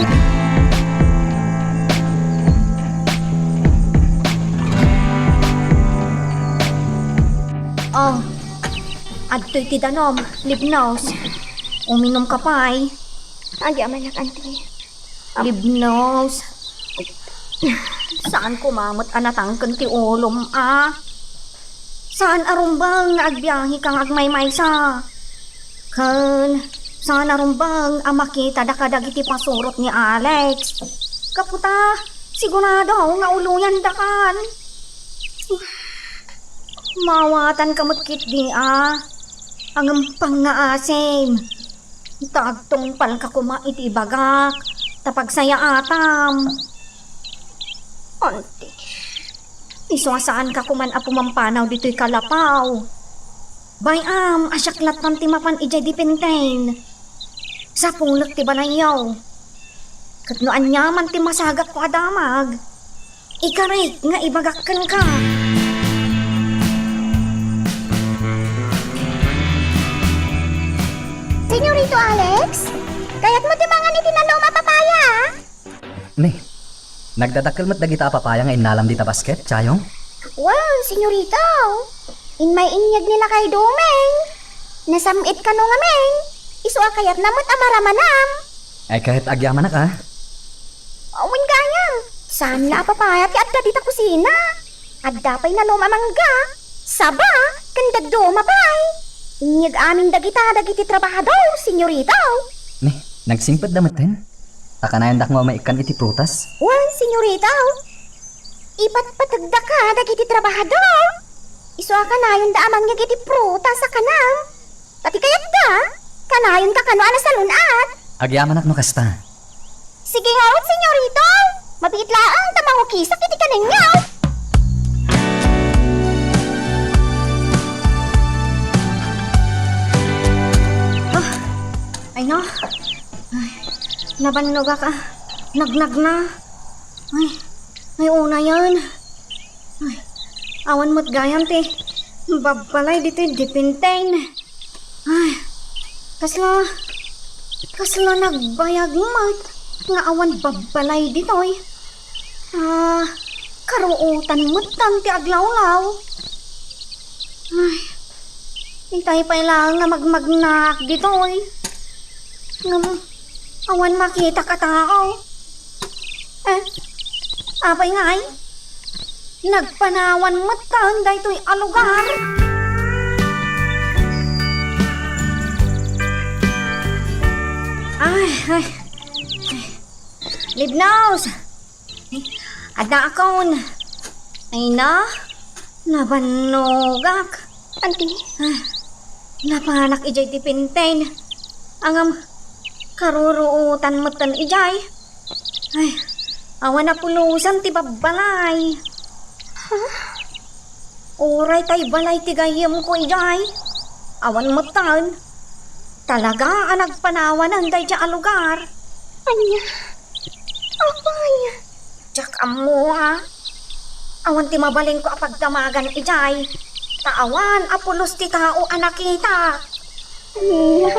Oh, adtoy ti danum, Libnos. Uminumka pay. Agyamanak, anti. Libnos. Saan koma met a natangken ti ulom a. Saan a rumbeng nga agbiaheka nga agmaymaysa. Ken saan a rumbeng a makitadaka dagiti pasurot ni Alex. Gapu ta, sigurado nga uluyandakan. Maawatanka met ketdi a. Ngem pangngaasim. Ta agtungpalka koma iti ibagak, ta pagsayaatam. Anti, isu a saanka koman a pumampanaw ditoy kalapaw. Bay-am a siak latta ti mapan idiay dipintin. Sapulek ti balayyo. Ket no aniaman ti masagapko a damag, ikarik nga ibagak kenka. Senyorito Alex, kayatmo ti mangan iti nalum a papaya? Ni, nagdadakkel met dagita a papaya nga innalam dita basket, Chayong? Wen, senyorito. Immay inyeg ni lakay Doming. Nasam-it kano ngamin. Isu a kayatna met a maramanam. Ay, ket agyamanak a. Awan gayam. Saan la a papaya ti adda dita kusina. Adda pay nalum a mangga, saba, ken dadduma pay. Inyeg amin dagita dagiti trabahador, senyorito. Ni, nagsingpetda metten. Ta kanayandak nga umaikkan iti prutas. Wen, senyorito. Ipatpategdaka dagiti trabahador. Isu a kanayonda a mangyeg iti prutas a kanam. Pati kayatda, kanayonka kano a nasalun-at. Agyamanak no kasta. Sige ngarud, senyorito. Mabiit laeng ta mangukisak iti kanenyo. Ah, ay no. Ay, nabannogak a. Nagnagna. Ay, ay, unayen. Ay, awan met gayam ti babbalay ditoy dipintin. Ay, kasla, kasla nagbayag met nga awan babbalay ditoy. Ah, karuotan met tan ti aglawlaw. Ay, itay pay laeng nga magmagnaak ditoy. Ngem, awan makitak a tao. Eh, apay ngay? Nagpanawan met tan daytoy a lugar. Ay, ay, ay. Libnos! Adda akon. Ay na, nabannogak. Anti? Ah, napanak idiay dipintin. Ngem, karuruotan metten idiay. Ay, awan a pulosan ti babbalay. Ha? Uray tay balay ti gayyemko idiay. Awan metten. Talaga a nagpanawanen daydiay a lugar. Ania? Apay? Diak ammo a. Awan ti mabalinko a pagdamagan idiay. Ta awan a pulos ti tao a nakita. Ania?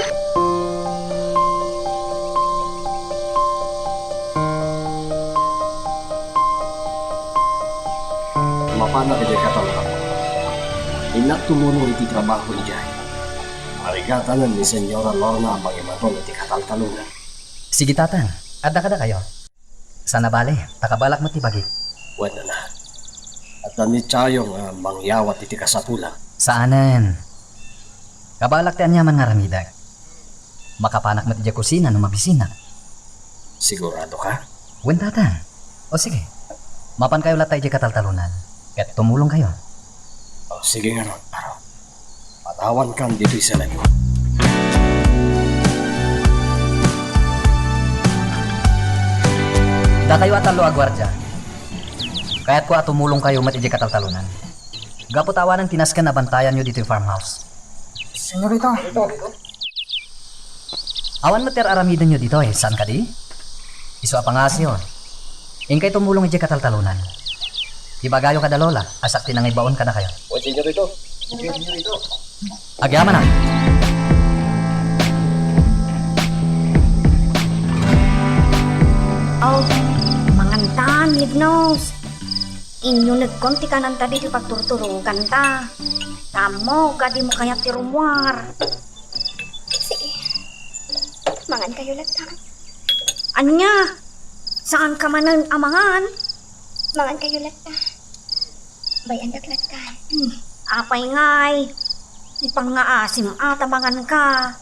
Mapanak idiay kataltalunan. Innak tumulong iti trabaho idiay. Arigatanen ni Señora Lorna a mangimaton iti kataltalunan. Sige, Tatang. Adda kadakayo? Saan a bale, ta kabalak met ti bagik. Wen, anak. Adda ni Chayong a mangyawat iti kasapulan. Saanen. Kabalak ti aniaman nga aramidek. Makapanak met idiay kusina no mabisinak. Sigurado ka? Wen, Tatang. O sige. Mapankayo latta idiay kataltalunan. Ket tumulongkayo. O, sige ngarud, Aro. Patawankan ditoy salagyo. Dakayo a tallo a guardia, kayatko a tumulongkayo met idiay kataltalonan. Gapu ta awanen ti nasken a bantayanyo ditoy farmhouse. Senyorita. Awan met ti ar-aramidenyo ditoy, saan kadi? Isu a pangngaasim. Inkay tumulong idiay kataltalonan. Ibagayo kada Lola a siak ti nangibaon kadakayo. Wen, senyorito. Wen, senyorito. Agyamanak. Oh, mangantan, Libnos. Inyunekkon ti kananta ditoy pagturturoganta. Tammo, kadi mo kayat ti rummuar. Sige. Mangankayo latta. Ania? Saanka manen a mangan? Mangankayo latta. Bay-andak latta. Hmm, apay ngay? Ipangngaasim a ta manganka.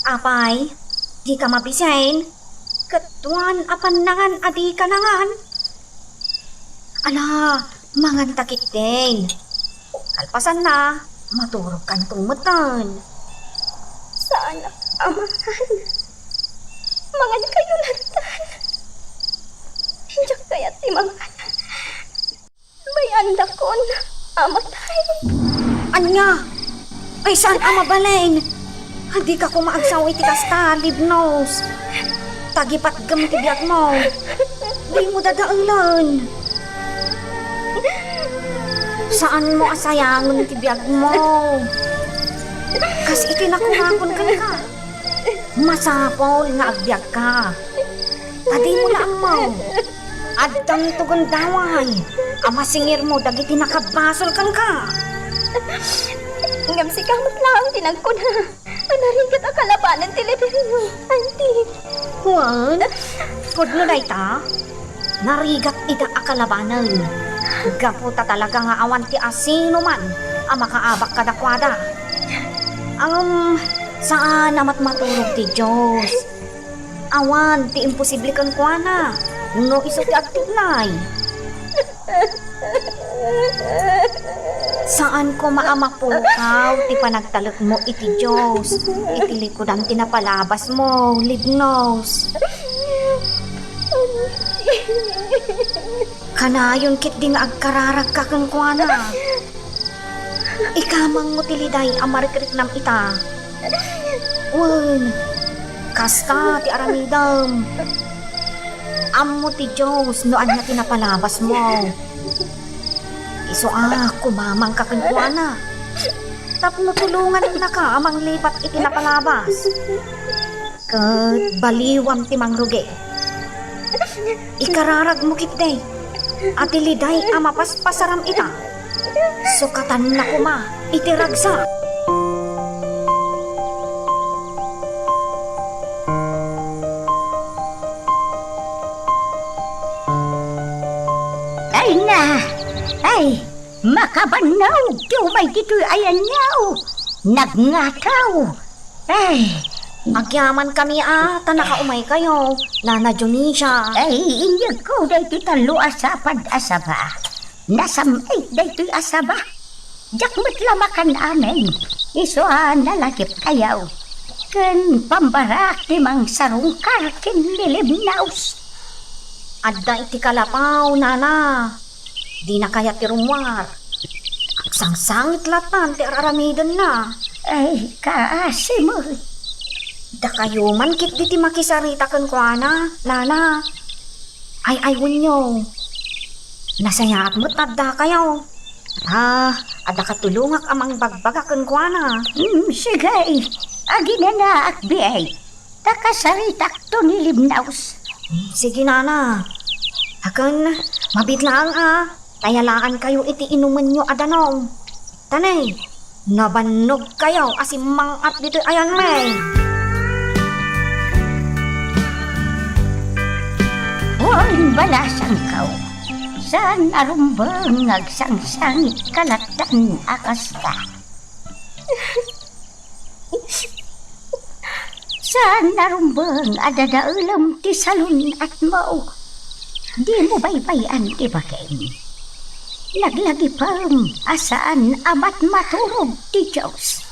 Apay, dika mabisin? Ket awan a pannangan a dika nangan? Ala, manganta ketdin. Kalpasanna, maturogkanto metten. Saanak a mangan. Mangankayo lattan. Diak kayat ti mangan. Bay-andakon a matay. Ania? Ay, saan a mabalin? Dika koma agsao iti kasta, Libnos. Tagipatgem ti biagmo. Dimo dadaelen. Saanmo a sayangen ti biagmo. Kas iti nakunakon kenka, masapul nga agbiagka. Ta dimo la ammo. Addanto gundaway a masingirmo dagiti nakabasol kenka. Ngem sika met laeng ti nagkuna a narigat a kalabanen ti lideryo, Auntie. Wen, pudno dayta? Narigat ida a kalabanen. Gapu ta talaga nga awan ti asinoman a makaabak kadakuada. Ngem, saan a met maturog ti Dios. Awan ti imposible kenkuana, no isu ti agtudnay. Saan koma a mapukaw ti panagtalekmo iti Dios, iti likudan ti napalabasmo, Libnos. Kanayon ketdi nga agkararagka kenkuana. Ikamangmo ti liday a marikriknam ita. Wen, kasta ti aramidem. Ammo ti Dios no ania ti napalabasmo. Isu a kumamangka kenkuana tapno tulongannaka a manglipat iti napalabas. Ket baliwam ti mangrugi. Ikararagmo ketdi a ti liday a mapaspasaram ita, sukatanna koma iti ragsak. Ay na! Ay! Makabannog ti umay ditoy a yaniaw. Nagngataw. Ay. Agyamankami a ta nakaumaykayo, Nana Dionisia. Ay, inyegko daytoy tallo a sapad a saba. Nasam-it daytoy a saba. Diak met la makan amin. Isu a nalagipkayo. Ken pambarak ti mangsarungkar ken ni Libnos. Adda iti kalapaw, Nana. Dina kayat ti rummuar. Agsangsangit lattan ti ar-aramidenna. Ay, kaasi met. Dakayo man ketdi ti makisarita kenkuana, Nana. Ay-aywenyo. Nasayaat met ta addakayo. Ah, adda katulongak a mangbagbaga kenkuana. Hmm, sige. Aginanaak, biay. Ta kasaritakto ni Libnos. Sige, Nana. Akin, mabiit laeng a, ta yalaankayo iti inumenyo a danum. Ta ne, nabannogkayo a simmang-at ditoy ayanmi. Wen, balasangko. Saan a rumbeng nga agsangsangitka lattan a kasta. Saan a rumbeng a dadaelem ti salun-atmo. Dimo baybay-an ti bakim. Laglagipem a saan a matmaturog ti Dios.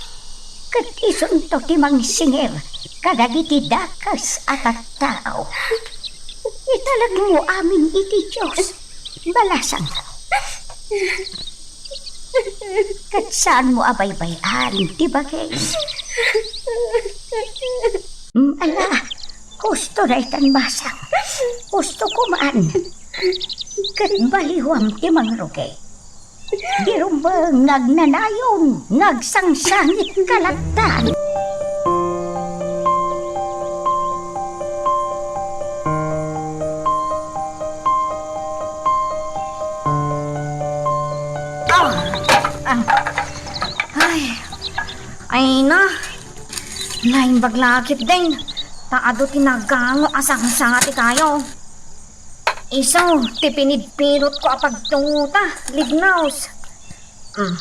Ket isunto ti mangsingir kadagiti dakes a tattao. Italagmo amin iti Dios, balasang. Ket saanmo a baybay-an ti bagik. Mm, ala, husto daytan, basang. Husto koma. Ket baliwam ti mangrugi. Di rumbeng nga agnanayon, nga agsangsangit ka lattan. Ah! Ah! Ay! Ay na! Naimbag la ketdin, ta adu ti nagango a sangsanga ti kayo. Isu ti pinidpidotko a pagtungota, Libnaus. Mm.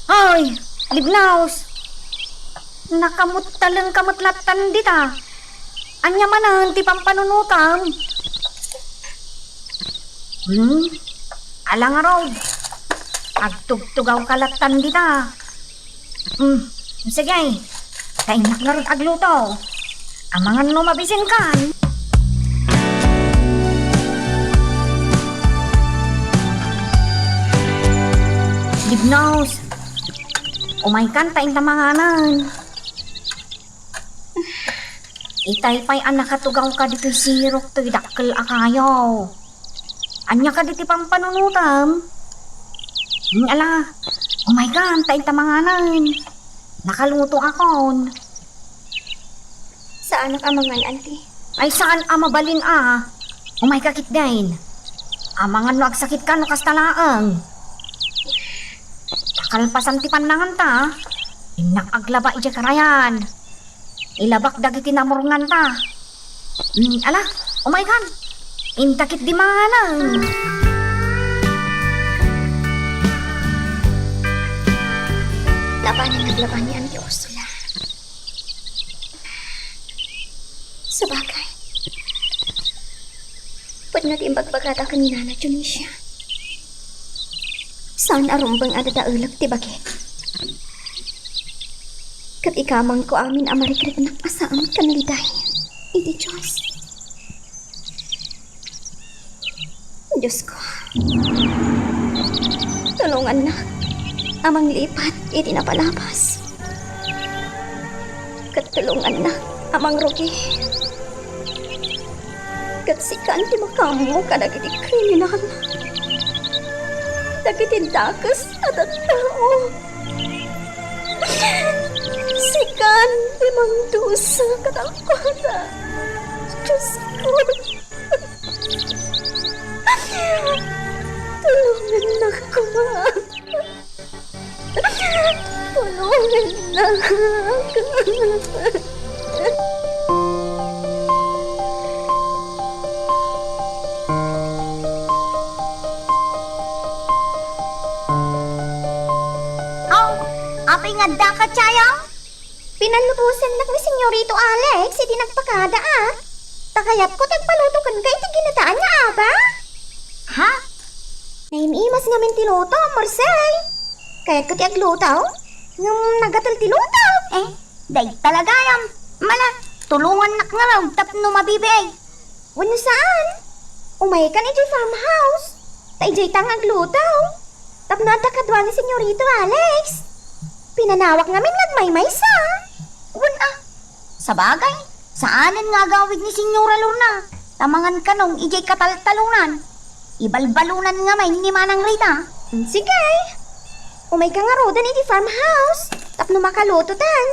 Hoy, Libnaus! Nakamuttalengka met lattan dita. Ania manen ti pampanunotam? Hmm? Ala ngarud. Agtugtugawka lattan dita. Hmm, sige. Ta innak ngarud agluto. Amangan no mabisinkan. Libnaus, umaykan ta inta manganen. Itay pay a nakatugawka ditoy sirok toy dakkel a kayo. Ania kadi ti pampanunotam? Hmm, ala, umaykan ta inta manganen. Nakalutoakon. Saanak a mangan, Auntie. Ay, saan a mabalin a. Umayka ketdin. Amangan no agsakitka no kasta laeng. Ta kalpasan ti pannanganta, innak aglaba idiay karayan. Ilabak dagiti namurnganta. Hmm, ala, umaykan. Inta ketdi manganen. Labanan naglaba ni Auntie Ursula. Sabagay. Pudno ti imbagbagata ken ni Nana Dionisia. Saan a rumbeng a dadaelek ti bagik. Ket ikamangko amin a marikriknak a saan ken liday iti Dios. Diosko, tulongannak a manglipat iti napalabas. Ket tulongannak a mangrugi. Ket sikan ti makaammo kadagiti kriminal, dagiti dakes a tattao. Sikan ti mangdusa kadakuada. Diosko, tulongannak koma. Tulongannak. Oh, apay nga addaka, Chayang? Pinallubosannak ni Senyorito Alex idi nagpakada, a. Ta kayatko ti agpaluto kenka iti ginataan nga aba. Ha? Naim-imas ngamin ti luto, Marcel. Kayatko ti agluto, ngem nagatel ti luto. Eh, dayta la gayam. Mala, tulongannak ngarud tapno mabibiag. Wenno saan? Umaykan idiay farmhouse. Ta idiayta nga agluto. Tapno adda kadua ni Senyorito Alex. Pinanawak ngamin nga agmaymaysa. Wen a. Sabagay, saanen nga agawid ni Senyora Lorna. Ta mangan kano idiay kataltalonan. Ibalbalonan ngamin ni Manang Rita. Mm, sige. Umayka ngaruden idiay farmhouse. Tapno makalutotan.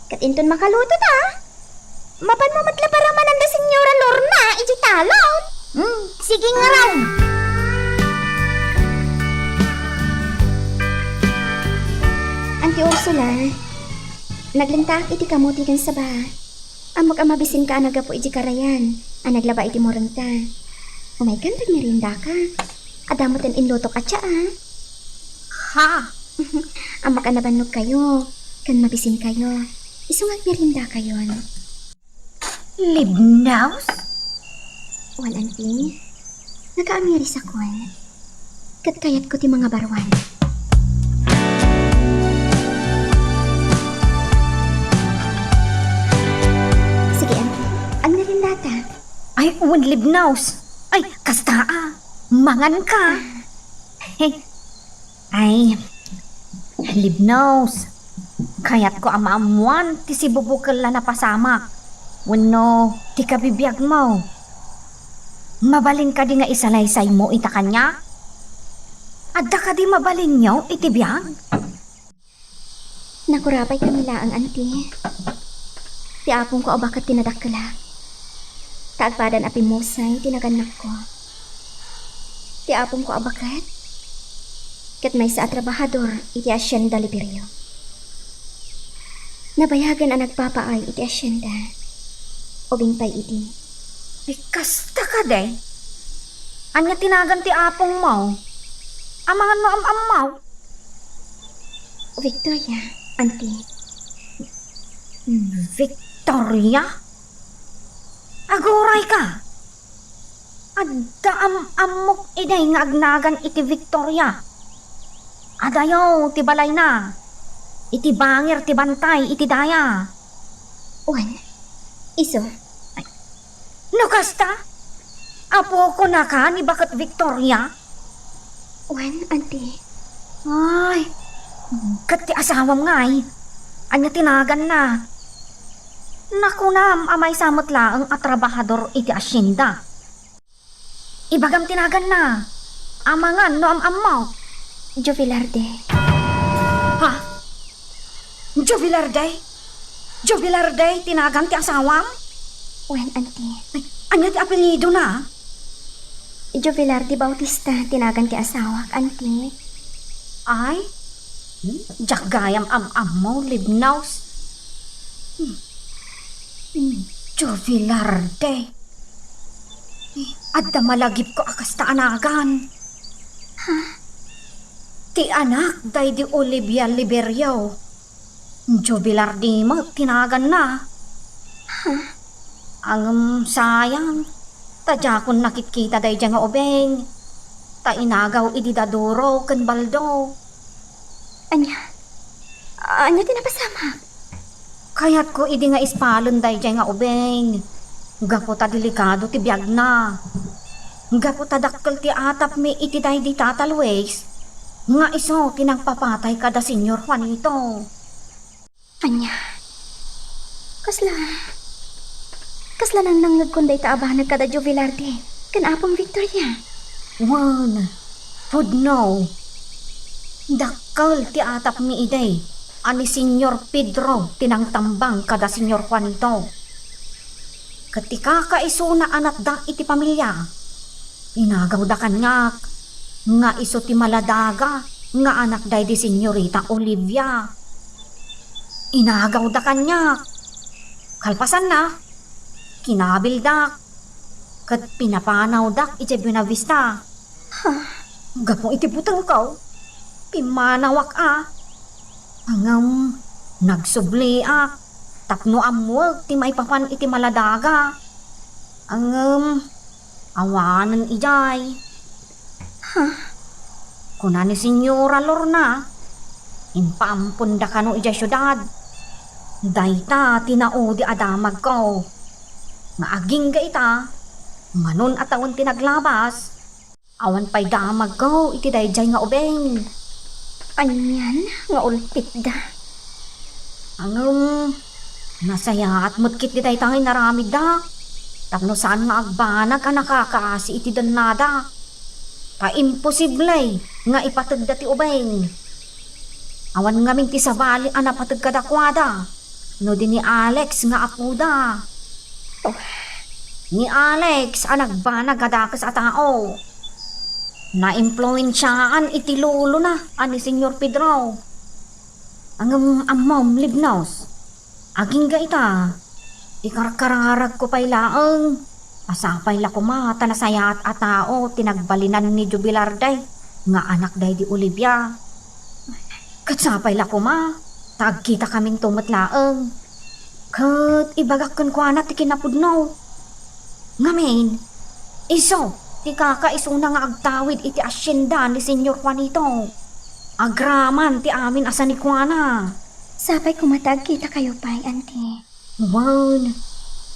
Ket inton makalutota, mapanmo met la paramanen da Senyora Lorna idiay talon. Hmm, sige ngarud. Auntie Ursula, naglentaak iti kamote ken saba. Ammok a mabisinka a naggapu iti karayan a naglaba iti murengta. Umaykan ta agmeriendaka. Adda metten inlutok a tsaa. Ha? Ammok a nabannogkayo ken mabisinkayo. Isu nga agmeriendakayon. Libnaus? Wen, Auntie, nakaamirisakon. Ket kayatko ti mangabaruan. Ay, wen, Libnos. Ay, kasta a. Mangan ka. Ay, Libnos. Kayatko a maammoan ti sibubukel a napasamak wenno ti kabibiagmo. Mabalin kadi nga isalaysaymo ita kaniak? Adda kadi mabalinyo iti biag? Nakurabaykami laeng, anti. Ti apongko a baket ti nadakkelak. Ta agpadan a pimmusay ti nagannakko. Ti apongko a baket ket maysa a trabahador iti Hacienda Liberio. Nabayagen a nagpapaay iti hacienda. Ubing pay idi. Ay, kasta kadi? Ania ti nagan ti apongmo? Amangan no am-ammo? Victoria, anti. Victoria? Aguray ka! Adda am-ammok idiay nga agnagan iti Victoria. Adayo ti balayna. Iti bangir ti bantay iti daya. Wen, isu. No kasta, apoko naka ni baket Victoria? Wen, anti. Ay, ket ti asawam ngay, ania ti naganna? Nakunam a maysa met laeng a trabahador iti hacienda. Ibagam ti naganna. Amangan no am-ammo. Jovelarde. Ha? Jovelarde? Jovelarde ti nagan ti asawam? Wen, anti. Ay, ania ti apelyidona? Jovelarde Bautista ti nagan ti asawak, anti. Ay? Hmm? Diak gayam am-ammo, Libnos. Hmm. Hmm. Jovelarde. Adda malagipko a kasta a nagan. Ha? Ti anak daydi Olivia Liberio. Jovelarde met ti naganna. Ha? Ngem sayang, ta diakon nakitkita daydiay nga ubing. Ta inagaw idi daduro ken baldo. Ania? Ania ti napasamak? Kayatko idi nga ispalen daydiay nga ubing. Gapu ta delikado ti biagna. Gapu ta dakkel ti atapmi iti daydi Tata Luis, nga isu ti nangpapatay kada Señor Juanito. Ania? Kasla, kasla nangnangngegkon dayta a banag kada Jovelarde ken Apong Victoria. Wen, pudno. Dakkel ti atapmi idi a ni Señor Pedro ti nangtambang kada Señor Juanito. Ket ti kakaisuna a natda iti pamilia, inagawda kaniak nga isu ti maladaga nga anak daydi Señorita Olivia. Inagawda kaniak. Kalpasanna, kinabildak ket pinapanawdak idiay Buenavista. Ha? Gapu iti butengko, pimmanawak a. Ngem nagsubliak tapno ammuek ti maipapan iti maladaga. Ngem awanen idiay. Ha? Kuna ni Señora Lorna, impaamponda kano idiay siudad. Dayta ti naudi a damagko. Nga agingga ita, manon a tawen ti naglabas, awan pay damagko iti daydiay nga ubing. Anian nga ultitda? Ngem, nasayaat met ketdi dayta nga inaramidda, tapno saan nga agbanag a nakakaasi iti dennada. Ta imposible nga ipategda ti ubing. Awan ngamin ti sabali a napateg kadakuada, no di ni Alex nga apoda. Oh. Ni Alex a nagbanag a dakes a tao. Naimpluensiaan iti lolona a ni Señor Pedro. Ngem ammom, Libnos, agingga ita, ikarkararagko pay laeng a sapay la koma ta nasayaat a tao ti nagbalinan ni Jubilarde nga anak daydi Olivia. Ket sapay la koma ta agkitakaminto met laeng. Ket ibagak kenkuana ti kinapudno. Ngamin, isu ti kakaisuna nga agtawid iti hacienda ni Señor Juanito. Agraman ti amin a sanikuana. Sapay koma ta agkitakayo pay, anti. Wen,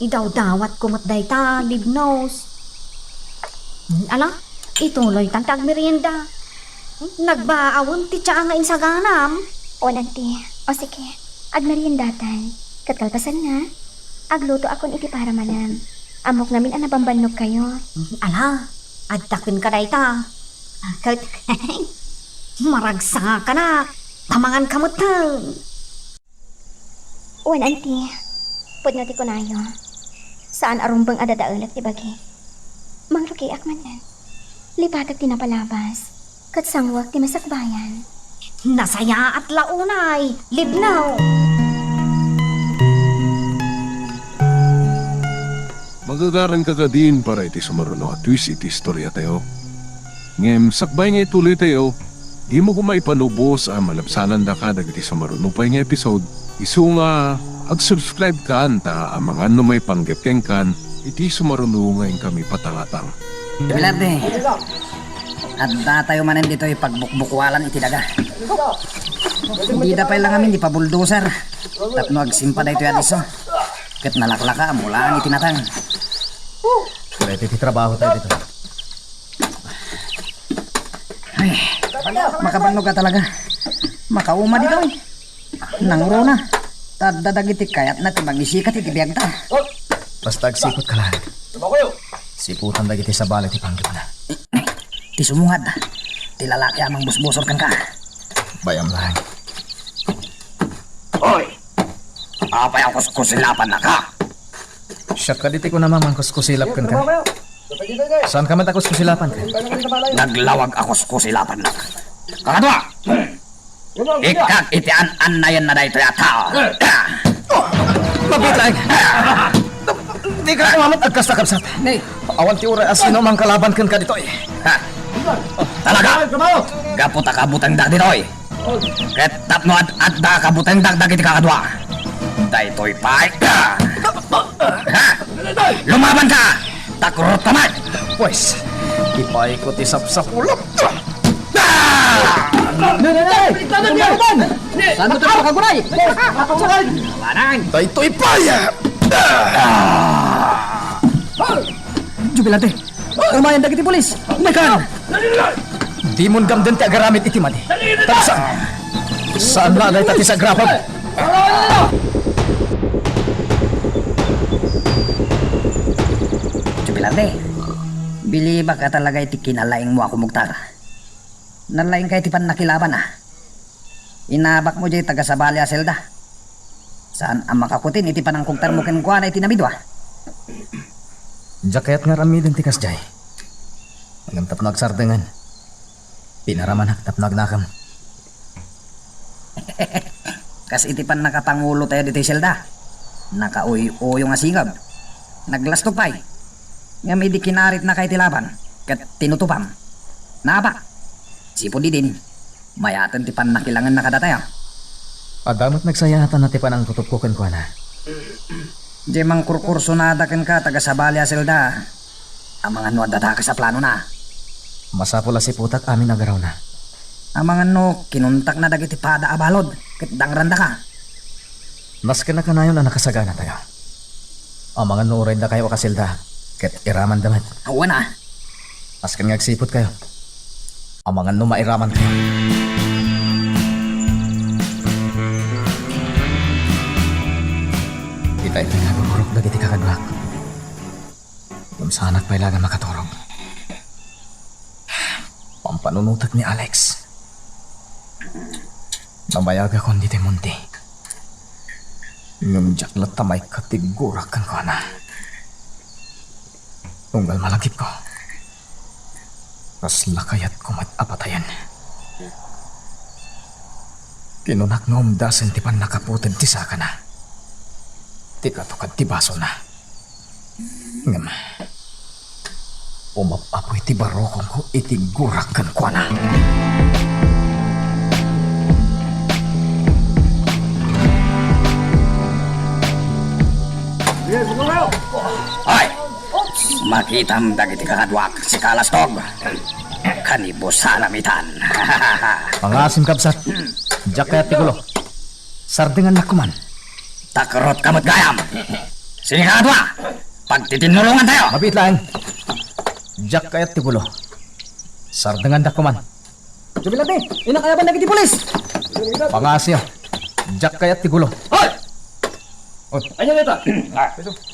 Idawdawatko met dayta, Libnos. Ala, ituloytan ti agmerienda. Nagbaawen ti tsaa nga insaganam. Wen, anti. O sige, agmeriendatan. Ket kalpasanna, aglutoakon iti para manam. Ammok ngamin a nabambannogkayo. Ala, adda kenka dayta. Ket, maragsakanak, ta manganka metten. Wen, anti, pudno ti kunayo. Saan a rumbeng a dadaelek ti bagi. Mangrugiak manen. Lipatek ti napalabas, ket sanguek ti masakbayan. Nasayaat la unay, Libnos! Magagaranka kadin para iti sumaruno a twist iti istoriatayo. Ngem sakbay nga ituloytayo, dimo koma ipanubos a malabsanandaka dagiti sumaruno pay nga episode, isu nga ag-subscribe kan ta amangan no maipanggep kenkan iti sumaruno nga inkami patangatang. Bilarde, addatayo manen ditoy pagbukbukualan iti daga. Dida pay la ngamin ipabuldoser tapno agsimpa daytoy a disso. Ket nalaklaka a mulaan iti nateng. Pwede ti trabaho tayo dito. Ay, makabannog ka talaga. Makauma ditoy. Nangruna. Ta adda dagiti kayatna ti mangisikat iti biagta. Basta agsiput ka lang. Siputan dagiti sabali ti panggepna. Ti sumungad. Ti lalaki a mangbusbusor kenka. Bayam lang. Oy! Apay a kuskusilapannaka? Siak kadi ti kunam a mangkuskusilap kenka. Saanka met a kuskusilapan ken? Naglawag a kuskusilapannaka. Kakadua! Ikkak iti an-annayenna daytoy a tao. Mabitag! Dika kumamat agkasta, kabsat. Awan ti uray a sino a mangkalaban kenka ditoy. Ha? Talaga? Gapu ta kabutengdak ditoy. Ket tapno ad-adda kabutengdak dagiti kakadua. Daytoy pay. Ha? Lumabanka! Takrot ka man! Pues, ipayko ti sapsapulok. Ah! Nay, nay, nay! Saan mo ito nakaguray? Labanan! Daytoy pay! Ah! Jubilante! Umayan dagiti pulis! Umaykan! Dimon gamden ti agaramid iti madi. Talusan! Saan la dayta ti sagrapag? Jubilante, bilibak a talaga iti kinalaingmo a kumugtaka. Nalaingka iti pannakilabana. Inabakmo jay tagasabali a selda. Saan a makakutin iti panangkugtarmo kenkuana iti namidua. Diak kayat nga aramiden ti kasjay. Ngem tapno agsardengen, pinaramanak tapno agnakem. Kas iti pannakapangulotayo ditoy selda, nakauy-uyo nga singeb. Naglastog pay. Ngem idi kinaritnaka iti laban ket tinutupam, naabak. Sipud idin, mayaten ti pannakilangna kadatayo. Adda met nagsayaatanna ti panangtutupko kenkuana. Diay mangkurkursunada kenka tagasabali a selda, amangan no adda ta kas a planona. Masapul a siputak amin a garawna. Amangan no kinuntakna dagiti pada a balud ket dangrandaka. Nasken a kanayon a nakasaganatayo. Amangan no uray dakayo a kaselda ket iramanda met. Awan a. Nasken nga agsiputkayo. Amangan no mairamankayo. Ita iti nagururok dagiti kakaduak. Ngem saanak pay laeng a makaturog. Pampanunotek ni Alex. Nabayagakon ditoy monte. Ngem diak latta maikkat ti gurak kenkuana. Unggal malagipko, kasla kayatko met a patayen. Kinunak nga umdasen ti pannakaputed ti sakana. Ti katukad ti basona. Ngem, umap-apoy ti barukongko iti gurak kenkuana. Ay! Makitam dagiti kakaduak, sika Lastog. Kanibusanam itan. Pangasim, kabsat. Diak kayat ti gulo. Sardengannak koman. Takrot ka met gayam. Sika nga dua! Pagtitinnulongantayo! Mabiit laeng. Diak kayat ti gulo. Sardengandak koman. Jubilate, inakayaban dagiti pulis! Pangasiyo. Diak kayat ti gulo. Hoy! Oy. Ania dita?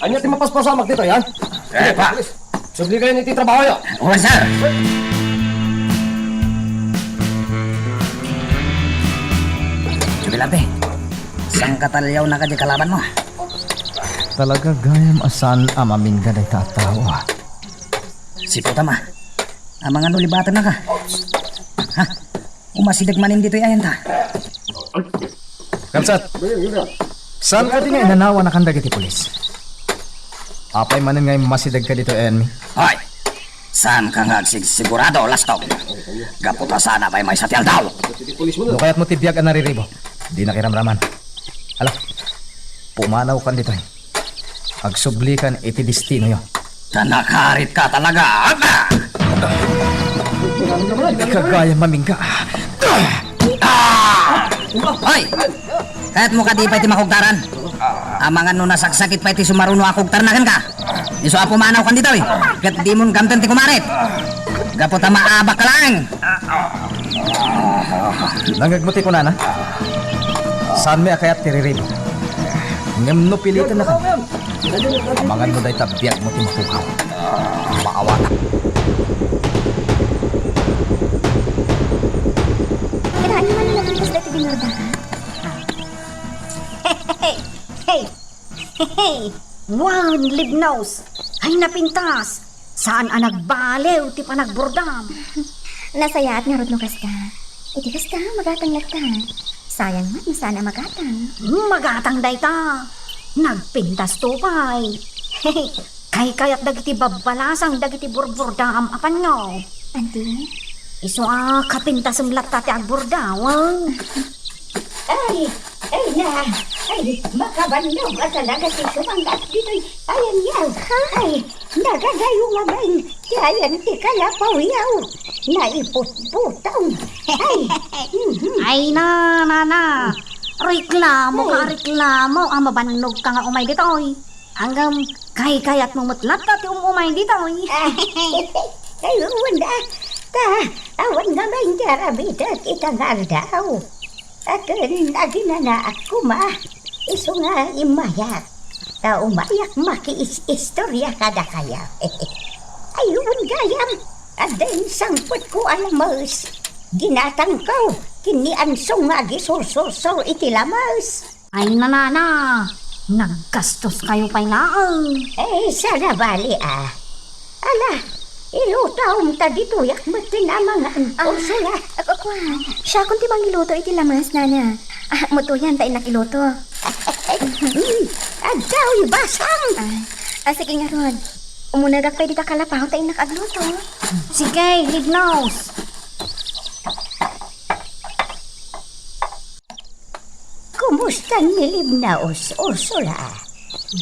Ania ti mapaspasamak dita, ha? Eh, pa. Subli kayo iti trabaho yo. Wen, sir. Jubilate, saan ka taliaw na kadi kalaban mo? Talaga gayam a saan a mamingga dayta a tao, ah. Siputama. Amangan ulibaten na ka. Ha? Umasideg manen ditoy ayanta. Kabsat, saan ka di nga inanawan a kan dagiti pulis? Apay manen nga immasideg ka ditoy ayanmi? Hoy! Saan ka nga agsigsigurado, Lastog? Gapu ta saan a pay maysa ti aldaw. No kayatmo ti biag a nariribo, dinak iramraman. Hala, pumanaw kan ditoy. Agsublikan iti destinoyo. Ta nakarit ka talaga, aga! Di ka gayam mamingga. Ah! Hoy! Kayatmo kadi pay ti makugtaran? Amangan no nasaksakit pay ti sumaruno a kugtarna kenka. Isu a pumanaw kan ditoy, ket dimon gamten ti kumarit. Gapu ta maabak ka laeng. Nangngegmo ti kunana? Saanmi a kayat ti riribo. Ngem no piliten na kami, amangan no dayta biagmo ti mapukaw. Maawatak. Kinain man nga pintas daytoy binurdaka? Hey! Hey! Wen, Libnos! Ay, napintas! Saan a nagbaliw ti panagburdam. Nasayaat ngarud no kasta. Iti kasta, magatang latta. Sayang man, saan a magatang. Magatang dayta. Nagpintasto pay. Kaykayat dagiti babbalasang dagiti burburdaam a panno. Anti? Isu a kapintasem latta ti agburdawang. Ay, ay na, ay, makabannog a talaga ti sumanggas ditoy ayanyo. Ay, nagadayo ngamin ti ayan ti kalapaw yaw. Naiputputong. Ay, mhm. Ay na, nana. Reklamo ka, ay, reklamo. Ah, mabannog ka nga umay ditoy. Ngem, kaykayatmo met latta ti um-umay ditoy. Ay, wen da. Ta, awan ngamin ti aramidek ita nga aldaw. Akin, aginanaak koma. Isu nga immayak. Ta umayak makiis-istorya kadakayo. Ay, wen gayam. Adda insangpetko a lames. Ginatangko ken ni Ansong nga agisursursor iti lames. Ay, nanana, naggastoskayo pay laeng. Eh, saan a bali, a. Ala, ilutaom ta ditoyak metten a mangan, ah, Ursula. Ak-, akuan, siakon ti mangiluto iti lames, nana. Ah, mutuyan ta innak iluto. Mm, addaw, ibasang. Ah, ah, sige ngarud. Umunegak pay dita kalapaw ta innak agluto. Sige, Libnos. Kumusta ni Libnos, Ursula?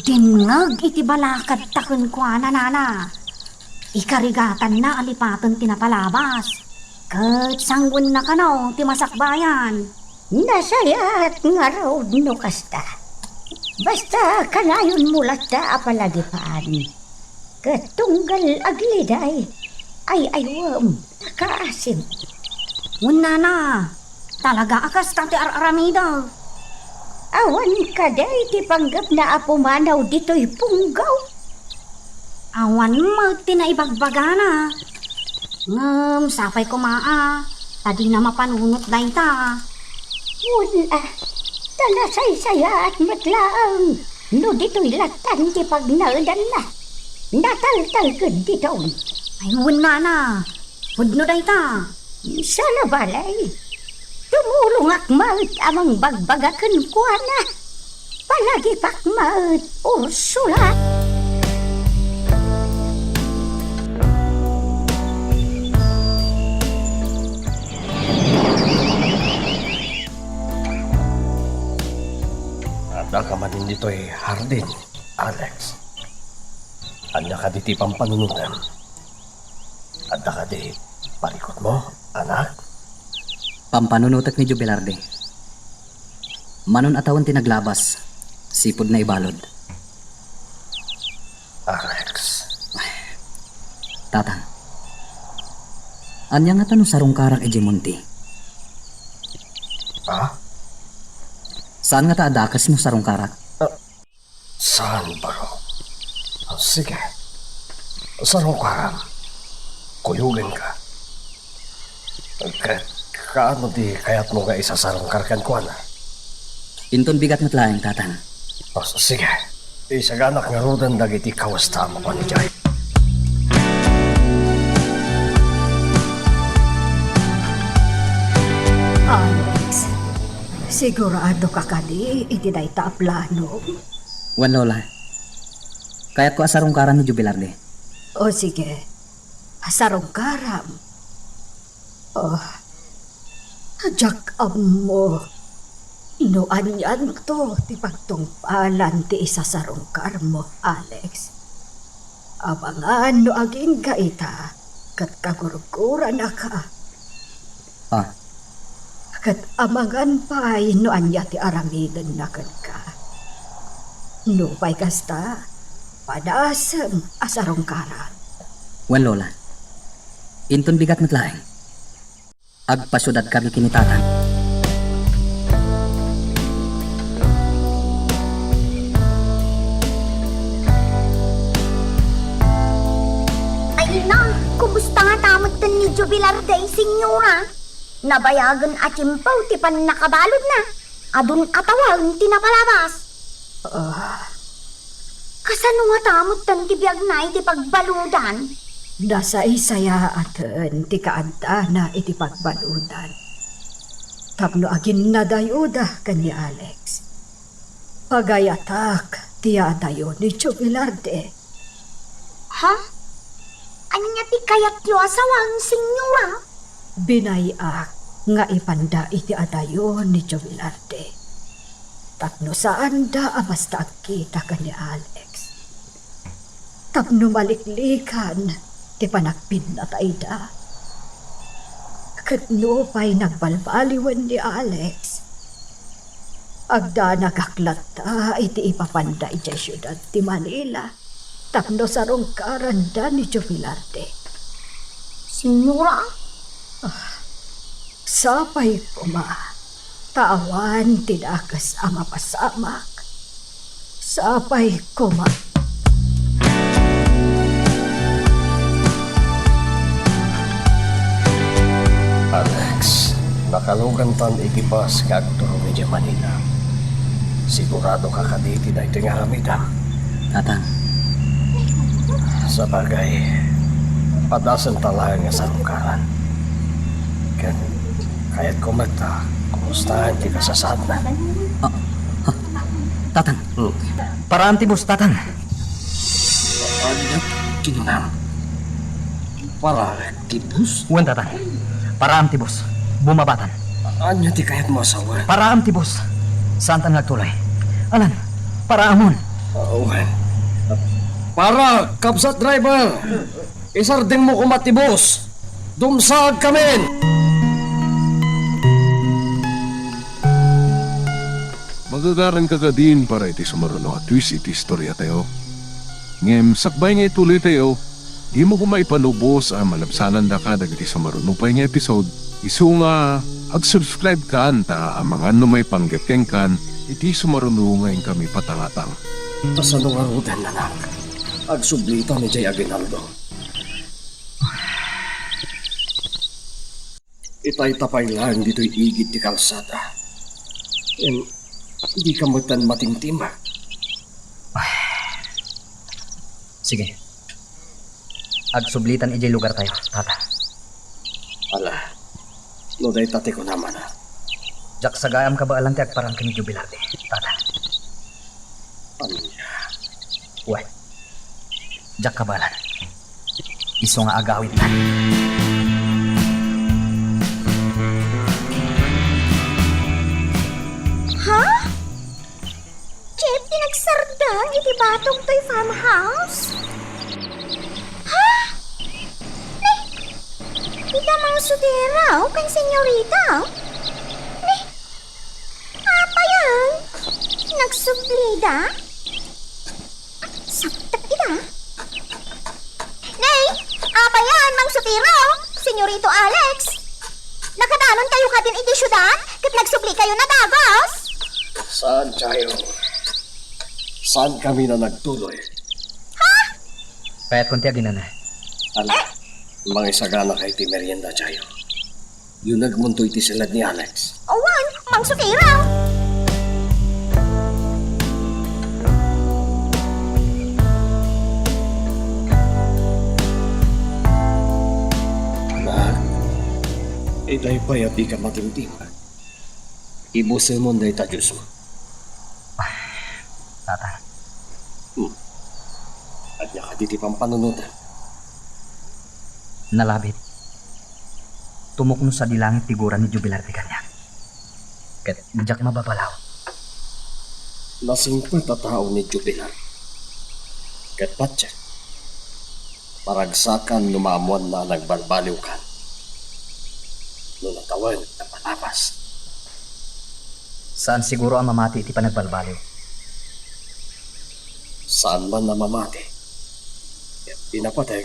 Dimngeg iti balakadta kenkuana, nana. Ikarigatanna a lipaten ti napalabas. Ket sangwenna kano ti masakbayan. Nasayaat ngarud no kasta. Basta kanayonmo latta a palagipan. Ket tunggal agliday, ay-aywem, nakaasim. Wen, nana, talaga a kasta ti ar-aramidek. Awan kadi ti panggepna a pumanaw ditoy punggaw? Awan met ti naibagbagana. Ngem sapay koma a, ta dina mapanunot dayta. Wen, a, ta nasaysayaat met laeng. No ditoy lattan ti pagnaedanna, nataltalked ditoy. Ay, wen, nana. Pudno dayta. Saan a bali, tumulongak met a mangbagbaga kenkuana. Palagipak met, Ursula. Adda ka manen ditoy hardin, Alex? Ania kadi ti pampanunotem? Adda kadi parikutmo, anak? Pampanunotek ni Jubilardi. Manon a tawen ti naglabas, sipud naibalud. Tatang, ania ngata no sarungkarak idiay monte? Ah? Saan ngata a dakes no sarungkarak? Ah, saan, baro? Ah, sige. Sarungkaram. Kuyogenka. Ket kaano ti kayatmo nga isasarungkar kenkuana? Inton bigat met laeng, Tatang. O, s-, sige. Isaganak ngaruden dagiti kawesta a mapan idiay. Alex, siguradoka kadi iti dayta a plano? Wen, Lola. Kayatko a sarungkaran ni Jubilarde. O, sige. Sarungkaram. Oh, diak ammo no anianto ti pagtungpalan ti isasarungkarmo, Alex. Amangan no agingga ita ket kagurguranaka. Ah. Ket amangan pay no ania ti aramidenna kenka. Nupay kasta, padasem a sarungkaran. Wen, Lola. Inton bigat met laeng. Agpasiudad kami ken ni Tatang. Ay na, kumusta ngata metten ni Jubilarde, Senyora? Nabayagen a tiempo ti pannakabaludna. Adun a tawen ti napalabas. Ah. Kasano ngata metten ti biagna iti pagbaludan? Nasaysayaaten ti kaaddana iti pagbaludan. Tapno aginnadayoda ken ni Alex. Pagayatak ti adayo ni Jovelarde. Ha? Ania ti kayatyo a sawen, Senyora? Binay-ak nga ipanda iti adayo ni Jovelarde tapno saanda a basta agkita ken ni Alex. Tapno maliklikan ti panagpinnatayda. Ket nupay nagbalbaliwen ni Alex, agdanagak latta iti ipapanda idiay siudad ti Manila tapno sarungkaranda ni Jovelarde. Senyora? Ah, sapay koma ta awan ti dakes a mapasamak. Sapay koma. Alex, nakalugantan iti bus nga agturong idiay Manila. Siguradoka kadi iti daytoy nga aramidem? Tatang. Sabagay, padasenta laeng nga sarungkaran. Ken kayatko met a kumustaen ti kasasaadna. Ah, ah, Tatang. Hmm. Paraam ti bus, Tatang. Ania ti kinunam? Paraek ti bus? Wen, Tatang. Paraam ti bus. Bumabatan. Ania ti kayatmo a sawen? Paraam ti bus. Saantan nga agtuloy. Alan, paraamon. Ah, wen. Para, kabsat driver! Isardengmo koma ti bus. Dumsaagkamin! Magagaranka kadin para iti sumaruno a twist iti istoriatayo. Ngem sakbay nga ituloytayo, dimo koma ipalubos a malabsanandaka dagiti sumaruno pay nga episode, isu nga ag-subscribe kan ta amangan no maipanggep kenkan iti sumaruno nga inkami patangatang. Kasano ngaruden, anak? Agsublitan idiay aginaldo. Itay ta pay laeng ditoy igid ti kalsada. Ken, dika metten matimtimek. Sige. Agsublitan idiay lugartayo, Tata. Ala, no dayta ti kunam, anak. Diak sagaam kabaelan ti agparang ken ni Jubilarde, Tata. Ania? Wen. Diak kabaelan. Isu nga agawidtan. Ha? Jeff ti nagsardeng iti batok toy farmhouse? Ha? Ni, ita Mang Suderaw ken Senyorita? Ni, apay a nagsublida? Saktak ida? Nay, Pero, Senyorito Alex, nakadanonkayo kadin iti siudad ket nagsublikayo na dagus? Saan, Chayo. Saan kami na nagtuloy? Ha? Kayatkon ti aginana. Ala, mangisaganaka iti merienda, Chayo. Yunegmonto iti siled ni Alex. Awan, Mang Sotero. Anak, itay pay a dika matimtim. Ibusemon dayta juice mo. Tata. Hmm. Ania kadi ti pampanunotam? Nalabit. Tumukno sadi langit ti gura ni Jubilar ti kaniak. Ket diak mababalaw. Nasingpet a tao ni Jubilar. Ket patien, maragsakan no maammoanna a nagbalbaliwkan. No natawen, napalabas. Saan siguro a mamati iti panagbalbaliw. Saan man a mamati. Ket ti napateg,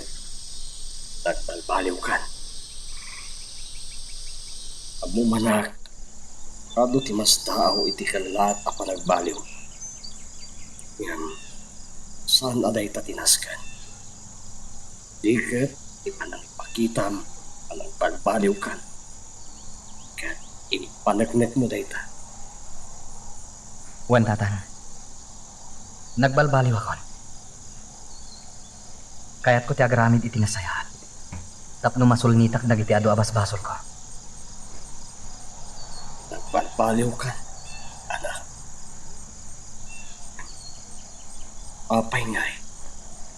nagbalbaliwkan. Ammo manak, adu ti mastaaw iti kellaat a panagbaliw. Ngem, saan a dayta ti nasken. Di ket ti panangpakitam a nagbalbaliwkan ket impaneknekmo dayta. Wen, Tatang, nagbalbaliwakon. Kayatko ti agraramid iti nasayaat tapno masulnitak dagiti adu a basbasolko. Nagbalbaliwkan, anak. Apay ngay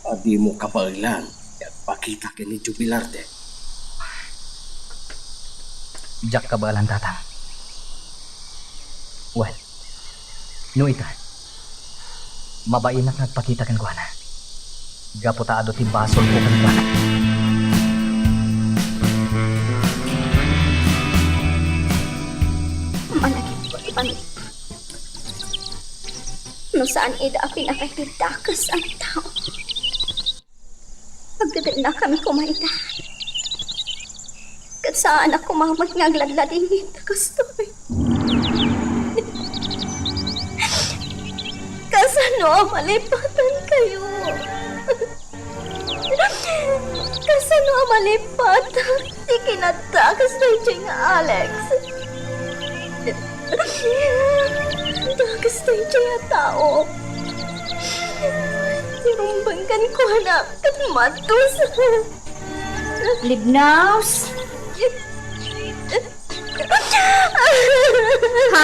a dimo kabaelan ti agpakita ken ni Jubilar? Diak kabaelan, Tatang. Wen, no ita, mabainak nga agpakita kenkuana. Gapu ta adu ti basolko kenkuana. Malagipko ti pamilya. No saan ida a pinakay ti dakes a tao, agdedennakami koma ita. Ket saanak koma met nga agladladingit ta kastoy. Kasano a malipatankayo? Kasano a malipatak ti kinadakes daydiay nga Alex? Dakes daydiay a tao. Ti rumbeng kenkuana ket madusa. Libnaus? Ha?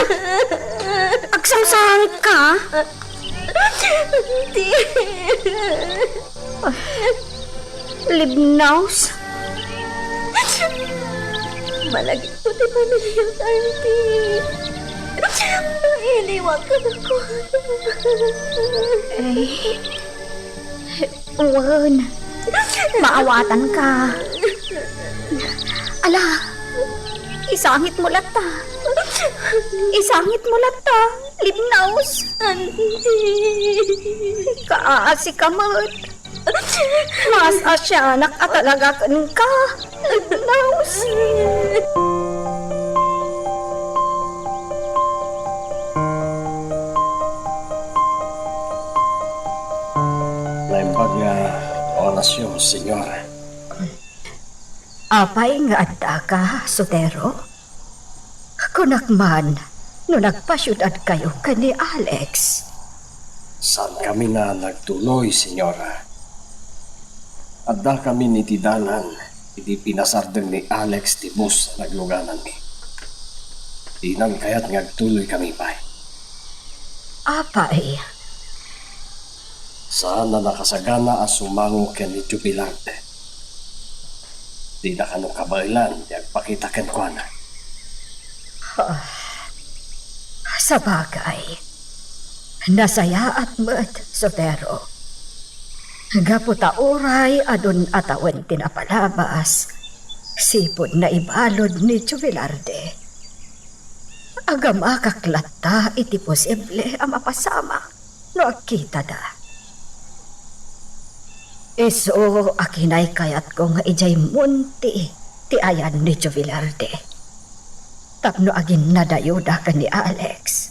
Agsangsangitka? Di. Libnaus? Malagipko ti pamiliak, Auntie. Mailiwak kadakuada. Eh. Wen, maawatanka. Ala, isangitmo latta. Isangitmo latta, Libnaus. Auntie. Kaasika met. Maas-asianak a talaga kenka. Laus. Naimbag nga orasyo, Señora. Apay nga addaka, Sotero? Kunak man, no nagpasiudadkayo ken ni Alex. Saankami nga nagtuloy, Señora. Addakamin iti dalan idi pinasardeng ni Alex ti bus a naglugananmi. Dinan kayat nga agtuloykami pay. Apay? Saan a nakasagana a sumango ken ni Jubilarte. Dina kano kabaelan ti agpakita kenkuana. Ah, sabagay, nasayaat met, Sotero. Gapu ta uray adun a tawen ti napalabas, sipud naibalud ni Jubilarde. Agamakak latta iti posible a mapasamak no agkitada. Isu a kinaykayatko nga idiay monte ti ayan ni Jovelarde tapno aginnadayoda ken ni Alex.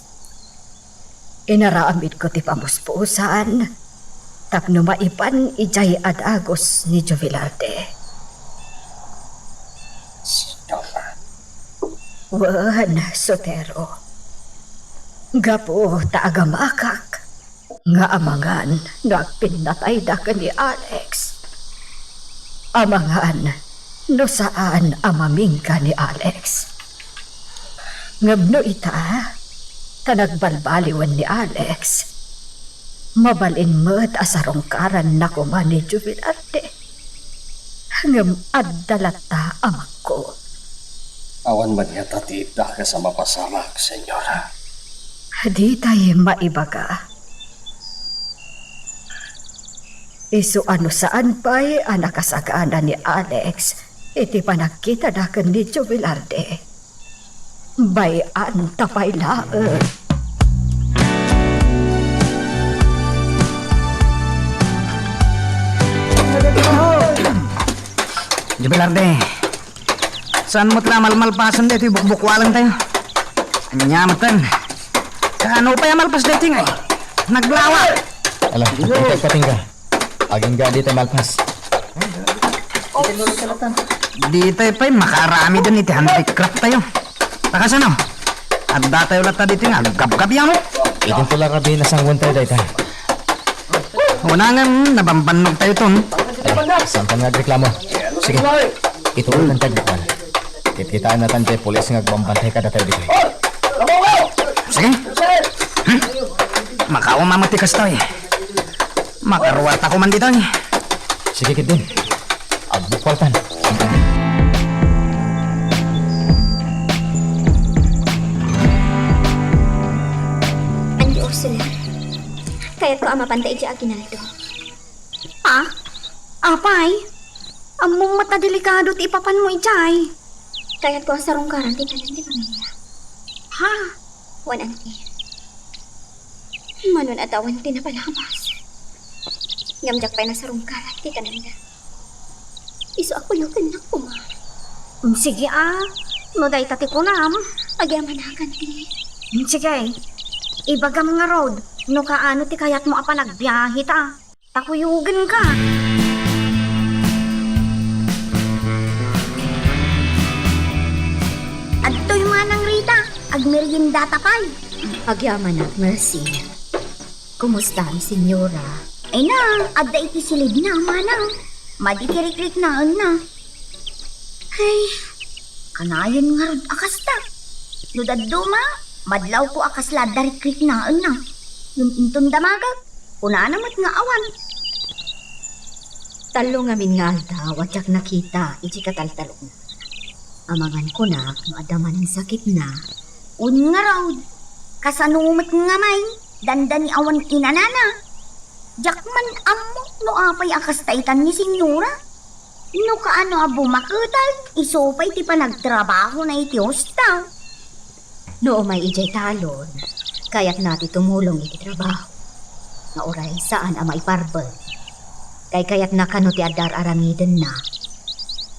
Inaramidko ti pamuspusan tapno maipan idiay a dagus ni Jovelarde. Señora. Wen, Sotero. Gapu ta agamakak nga amangan no agpinnatayda ken ni Alex. Amangan no saan a mamingga ni Alex. Ngem no ita, ta nagbalbaliwen ni Alex, mabalin met a sarungkaranna koma ni Jovelarde. Ngem adda latta amakko. Awan met ngata ti dakes a mapasamak, Señora. Ditay maibaga. Isu a no saan pay a nakasagana ni Alex iti panagkitada ken ni Jovelarde, bay-an ta pay laeng. Jovelarde, saan met la a malmalpasen daytoy bukbukwalentayo? Ania metten? Kaano pay a malpas daytoy nga naglawa? Ala, ipagpatingga. Agingga dita malpas. Dita pay makaaramiden iti handicraft tayo. Ta kasano? Addatayo latta dita nga agkabkabiam. Idinto la rabii nasanguan tayo dayta. Una nga, nabambannog tayo ton. Ala, saan ka nga agreklamo? Sige, ituloy kan tayo bukwal. Kitkitaan natan ti pulis nga agbambantay kadatayo ditoy. Sige. Hmm? Makauma met ti kastoy. Makaruarta koma ditoy. Sige, ketdin. Agbukwaltan. Andi Ursula, kayatko a mapanta idiay aguinaldo. Ah? Apay? Ammom met a delikado ti ipapanmo idiay. Kayatko a sarungkaran ti tanem ti pamilya. Ha? Wen, anti. Manon adda awan ti napalabas. Ngem diak pay nasarungkaran ti tanemda. Isu a kuyokennak koma. Mm, sige a. No dayta ti kunam. Agyamanak, anti. Mm, sige. Ibagam ngarud no kaano ti kayatmo a panagbiahe ta. Ta kuyogenka. Adtoy manang Rita, agmeriendata pay. Agyamanak, Mercy. Kumusta ni Señora? Ay na, adda iti silibna, manang. Madi ti rikriknaenna. Ay, kanayon ngarud a kasta. No dadduma, madlawko a kasla adda rikriknaenna. Ngem inton damagek, kunana met nga awan. Tallo ngamin nga aldaw a diak nakita iti kataltalokna. Amangan kunak no adda manen sakitna. Wen ngarud, kasano met ngamay, dandani awan inanana. Diak man ammo no apay a kasta itan ni Señora. No kaano a bumaketag, isu pay ti panagtrabahona iti hosta. No umay idiay talon, kayatna ti tumulong iti trabaho. Nga uray saan a maiparbeng. Kaykayatna kano ti adda ar-aramidenna.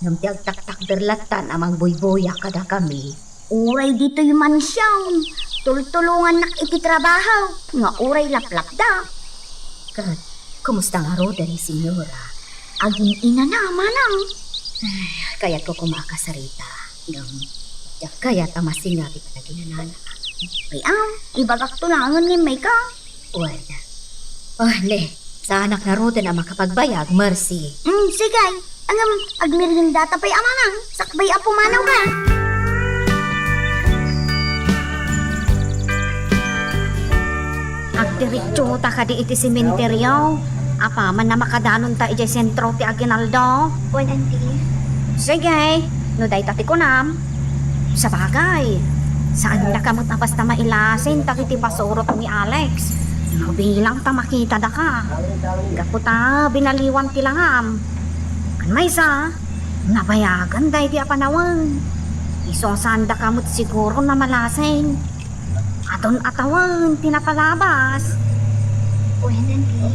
Ngem ti agtaktakder lattan a mangbuybuya kadakami. Uray ditoy mansion, tultulongannak iti trabaho, nga uray laplapda. Ket, kumusta ngaruden ni Señora? Agin-inana, manang. Ay, kayatko koma a kasarita. Ngem, diak kayat a masinga ti panaginanana. Ay, am, ibagakto laengen ngem mayka. Wen. Oh, ne, saanak ngaruden a makapagbayag, Mercy. Mm, sige. Ngem, agmeriendata pay a manang, sakbay a pumanawka. Agdiretsota kadi iti sementerio. Apaman a makadanonta idiay sentro ti aguinaldo. Wen, anti. Sige, no dayta ti kunam. Sabagay, saandaka met a basta mailasin dagiti pasurot ni Alex. Mabilang ta makitadaka. Gapu ta binaliwan ti langam. Ken maysa, nabayagan daydi a panawen. Isu a saandaka met siguro a mailasin. Adun a tawen ti napalabas. Wen, anti.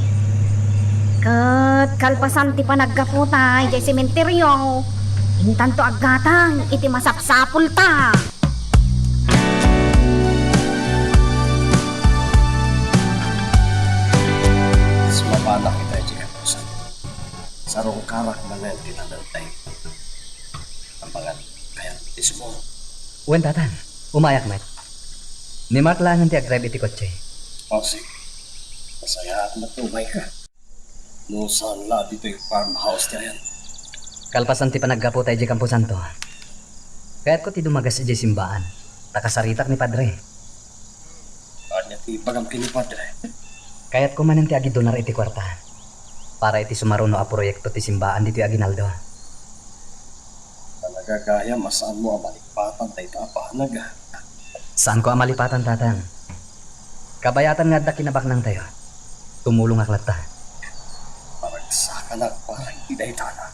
Ket kalpasan ti panaggaputa idiay sementeryo, intanto aggatang iti masapsapulta. Sumapanak ita idiay kapusan. Sarungkarak manen ti tanem tayo. Ang pangan kayat iti sumurot. Wen, Tatang. Umayak met. Ni Mark laengen ti agdrive iti kotse. O, sige. Masayaat met no umayka. No saan la ditoy farmhouse ti ayan. Kalpasan ti panaggaputa idiay kamposanto, kayatko ti dumagas idiay simbaan, ta kasaritak ni Padre. Ania ti ibagam ken ni Padre? Kayatko manen ti agidonar iti kuarta para iti sumaruno a proyekto ti simbaan ditoy aginaldo. Panagagayam a saanmo a malipatan dayta a banag, a. Saanko a malipatan, Tatang. Kabayatan nga adda kinabaknangtayo. Tumulongak latta. Paragsakanak para iti daytana.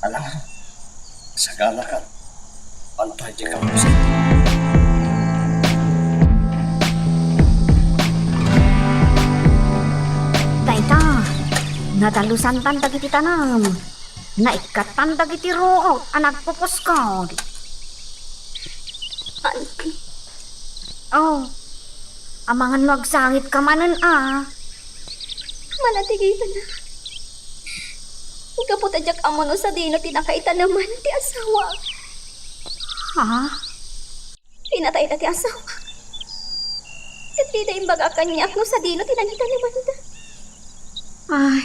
Ala, saganakan. Pantay ti kapusan. Dayta, nadalusantan dagiti tanem. Naikkattan dagiti ruot a nagpupuskod. Auntie. Oh, amangan no agsangitka manen a. Manatigita na. Gapu ta diak ammo no sadino ti nakaitaneman ti asawa. Ha? Pinatayda ti asawa. Ket dida imbaga kaniak no sadino ti nangitanemanda. Ay,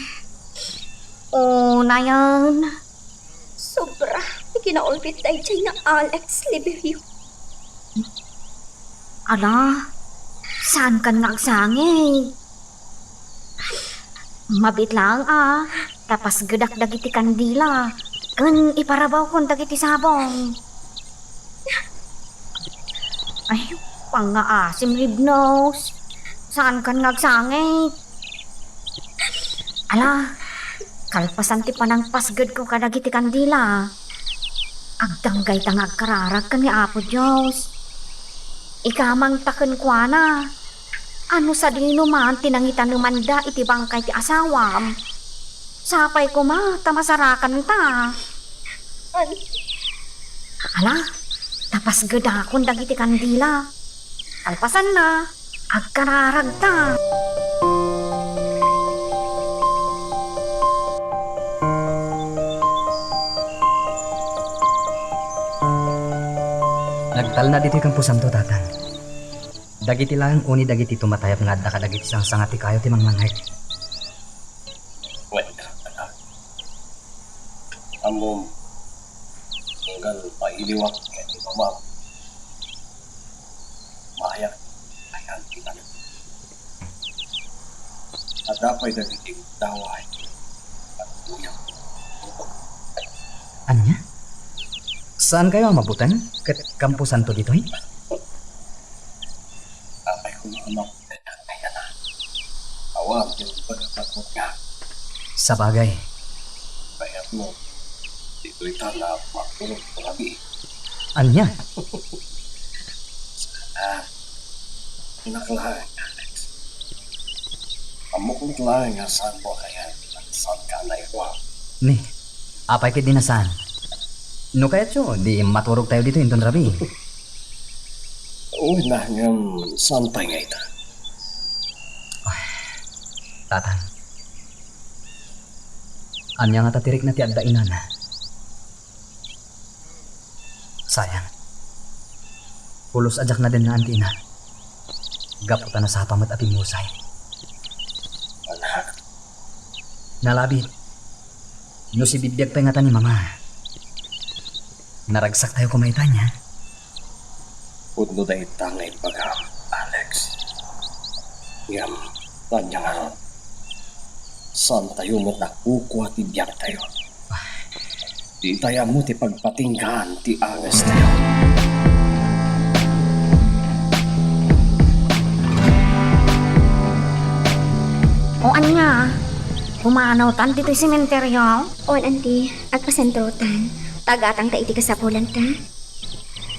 unayen. Sobra ti kinaulbit daydiay nga Alex Liberio. Ala, saankan nga agsangit? Mabiit laeng a, ta pasgedak dagiti kandila, ken iparabawkon dagiti sabong. Ay, pangngaasim, Libnos. Saankan nga agsangit? Ala, kalpasan ti panangpasgedko kadagiti kandila, agdanggayta nga agkararag ken ni Apo Dios. Ikamangta kenkuana. A no sadino man ti nangitanemanda iti bangkay ti asawam, sapay koma ta masarakanta. Ala, ta pasgedakon dagiti kandila. Kalpasanna, agkararagta. Nagtalna ditoy kamposanto, Tatang. Dagiti laeng uni dagiti tumatayab nga adda kadagiti sangsanga ti kayo ti mangmangngeg. Wen, anak. Ammom, unggal pailiwak ken ni mamam. Mayak, ayan ti tanem. Adda pay dagiti daway. Ania? Saankayo a mabuteng ket kamposanto ditoy? Apay ko nga anak, ayan na. Awan ti pagkakapot nga. Sabagay. Kayat mo, ditoy ta na makulog pagabi. Ania? Ah, anak laeng, Alex. Ammok met laeng nga saan mo kayat, saan ka naikua. Ni, apay ket di na saan? No kayatyo, di maturog tayo dito inton rabii. Uy, na, ngem saan pay nga ita? Ay, Tatang. Ania nga ta ti rikna ti adda inana? Sayang. Pulos a diak nadennaan ti ina. Gapu ta nasapa met a pimmusay. Anak. Nalabit. No sibibiag pay ngata ni Mama. Naragsak tayo koma ita, nia? Pudno dayta nga imbagam, Alex. Ngem, ania nga, saan tayo met a kukua ti biag tayo? Di tayo ammo ti pagpatinggaan ti anges tayo. O ania, pumanawtan ditoy sementeryo? On, anti, agpasentrotan. Tagatang ta iti kasapulanta.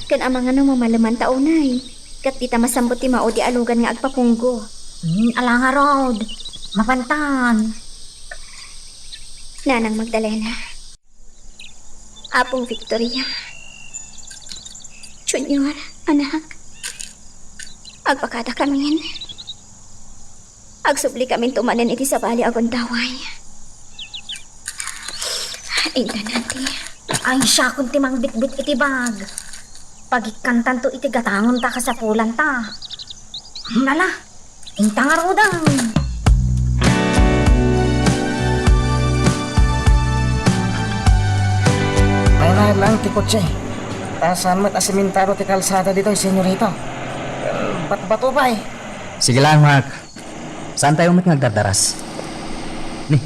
Ken amangan no mamaleman ta unay, ket dita masambut ti maudi a lugan nga agpapunggo. Hmm, ala ngarud. Mapantan. Nanang Magdalena, Apong Victoria, Junior, anak, agpakadakamin. Agsubli kamin tumanen iti sabali a gundaway. Intananti. Ay, siakon ti mangbitbit iti bag. Pagikkantanto iti gatangon ta kasapulanta. Nala, inta ngaruden. Nailahad lang ti kotse. Ta saan met a simentado ti kalsada ditoy, senyorita. Batbato pay. Sige lang, Mark. Saantayo met nga agdardaras? Ni,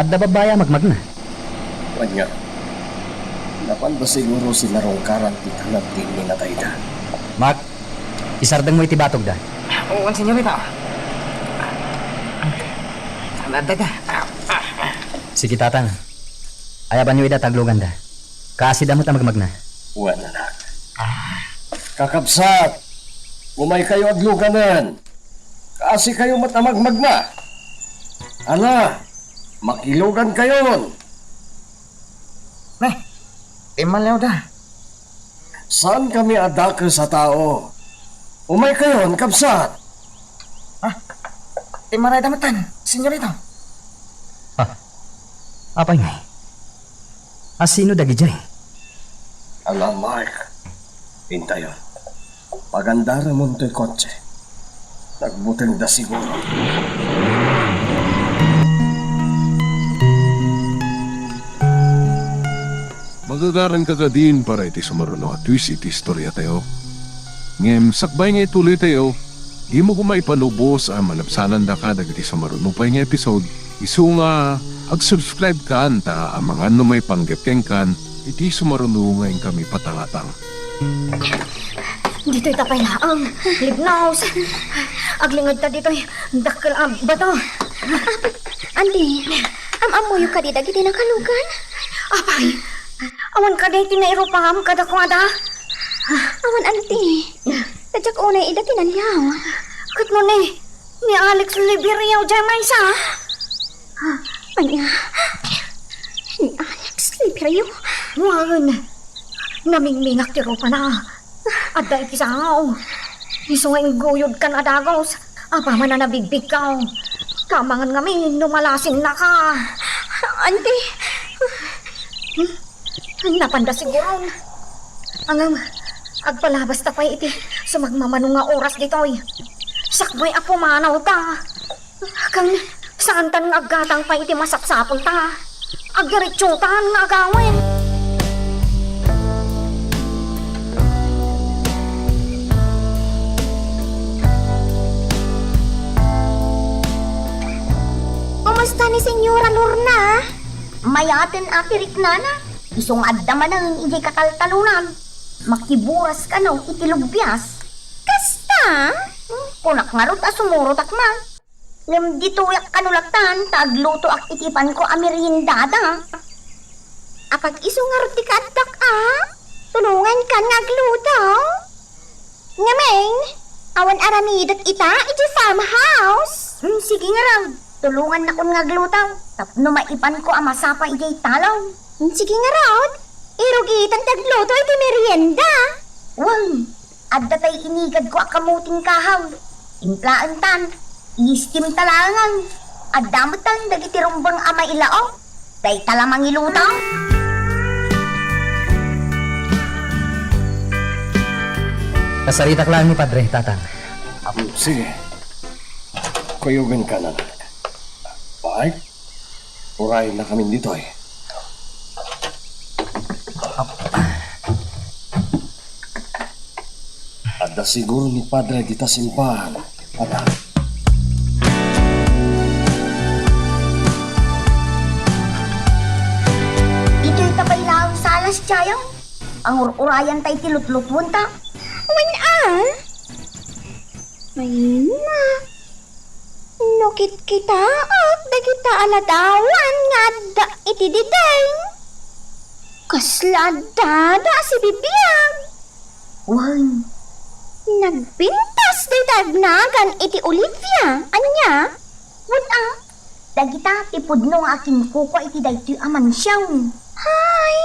adda babbai a magmagna. Wen nga, napanda siguro sinarungkaran ti tanag ti inminatayda. Mark, isardengmo iti batogda. Oo, senyorita. Adda da. Sige, Tatang. Ayabanyo ida ta agluganda. Kaasida met a magmagna. Wen, anak. Kakabsat, umaykayo agluganen. Kaasikayo met a magmagna. Ala, makilugankayon. Ne, immaliwda. Saankami a dakes a tao. Umaykayon, kabsat. Ha? Immarayda metten, senyorita. Ha? Apay ngay? A sino dagidiay? Ala, Mark. Intayon. Pagandaramon toy kotse. Nagbutengda siguro. Magagaranka kadin para iti sumaruno a twist iti istoriatayo. Ngem sakbay nga ituloytayo, dimo koma ipanubos a malabsanandaka dagiti sumaruno pay nga episode, isu nga ag-subscribe kan ta amangan no maipanggep kenkan iti sumaruno nga inkami patangatang. Ditoy ta pay laeng, libnos. Aglingedta ditoy dakkel a bato. Anti, am-ammoyo kadi dagiti nakalugan? Apay, awan kadi ti nairupam kadakuada? Awan, anti. Ta diak unay ida tinaliaw. Ket no ni, ni Alex Liberio diay maysa? Ania? Ni Alex Liberio? Wen, namingmingak ti rupana. Adda iti sangaw. Isu nga ingguyodkan a dagus. Apaman a nabigbigkaw. Kamangan ngamin no malasinnaka. Anti. Hmm? Napanda siguron. Ngem, agpalabasta pay iti sumagmamano nga oras ditoy. Sakbay a pumanawta. Ken, saantan nga aggatang pay iti masapsapulta. Agdiretsotan nga agawid. Kumusta ni Senyora Lorna? Mayaten a piriknana. Isu nga adda manen idiay kataltalonan. Makiburas kano iti lubias. Kasta? Hmm, kunak ngarud a sumurotak man. Ngem ditoyak kano lattan ta aglutoak iti ipanko a meriendada. Apag-isu ngarud ti kaaddak a? Tulongankan nga agluto? Ngamin, awan aramidek ita idiay farmhouse. Hmm, sige ngarud, tulongannakon nga agluto tapno maipanko a masapa idiay talon. Hmm, sige ngarud, irugitan ti agluto iti merienda. Wen, adda tay inigadko a kamuting kahoy. Timplaentan, i-steam ta laengen. Adda metten dagiti rumbeng a mailaok. Dayta la mangiluto. Kasaritak laeng ni Padre, Tatang. Am, sige. Kuyogenka, anak. Ay, urayennakamin ditoy. Adda siguro ni Padre dita simbahan, anak. Ditoy ta pay laeng sala, Tiayo. Pangur-urayan tay ti lutlutuenta. Wen a? Ay na. No kitkitaek dagita a ladawan nga adda iti diding, kasla addada a sibibiag. Wen. Nagpintas dayta agnagan iti Olivia. Ania? Wen a? Dagita ti pudno nga akinkukua iti daytoy a mansion. Ay,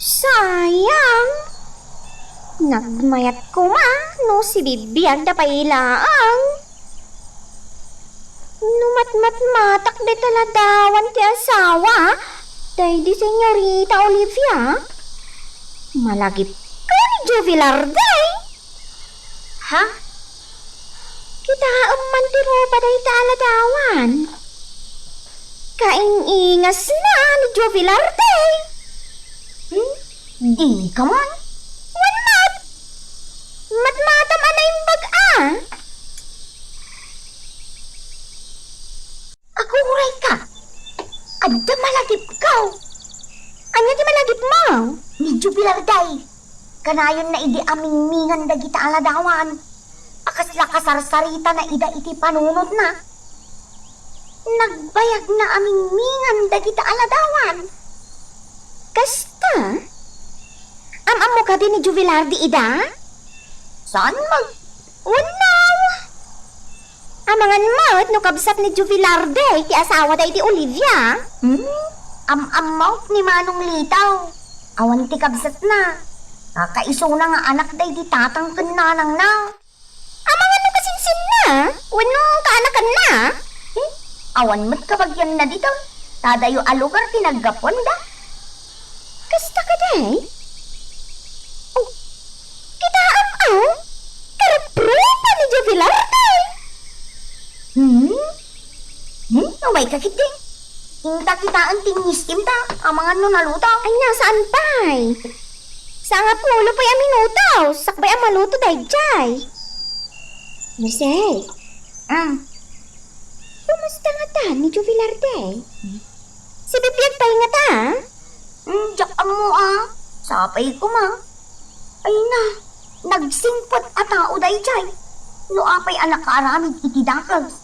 sayang. Nagmayat koma no sibibiagda pay laeng. No matmatmatak dayta ladawan ti asawa daydi Senyorita Olivia, malagipko ni Joe Velarde. Ha? Kitaem man ti rupa dayta a ladawan. Kaing-ingasna ni Joe Velarde. Hmm? Dika man? Wen met. Matmatam a naimbag a. Agurayka. Adda malagipko. Ania ti malagipmo? Ni Joe Velarde. Kanayonna idi amingmingan dagita a ladawan a kasla kasarsaritana ida iti panunotna. Nagbayagna amingmingan dagita a ladawan. Kasta? Am-ammo kadi ni Joe Velarde ida? Saan man? Wenno? Amangan met no kabsat ni Joe Velarde ti asawada iti Olivia. Hmm? Am-ammok ni Manong Lito. Awan ti kabsatna. Kakaisuna nga anak daydi tatang ken nanangna. Amangan no kasinsinna wenno kaanakanna. Hmm? Awan met kabagianna dita. Ta adayo a lugar ti naggapuanda. Kasta kadi? Oh, kitaem, aw, karuprupa ni Joe Velarde. Hmm? Hmm? Umayka ketdi. Inta kitaen ti ngistim ta, amangan no naluto. Ay, nasaan pay? Sangapulo pay a minutos, sakbay a maluto daydiay. Jose. Hmm. Kumusta ngata ni Joe Velarde? Sibibiag pay ngata? Hmm, diak ammo a. Sapay koma. Ay na, nagsingpet a tao daydiay. No apay a nakaaramid iti dakes.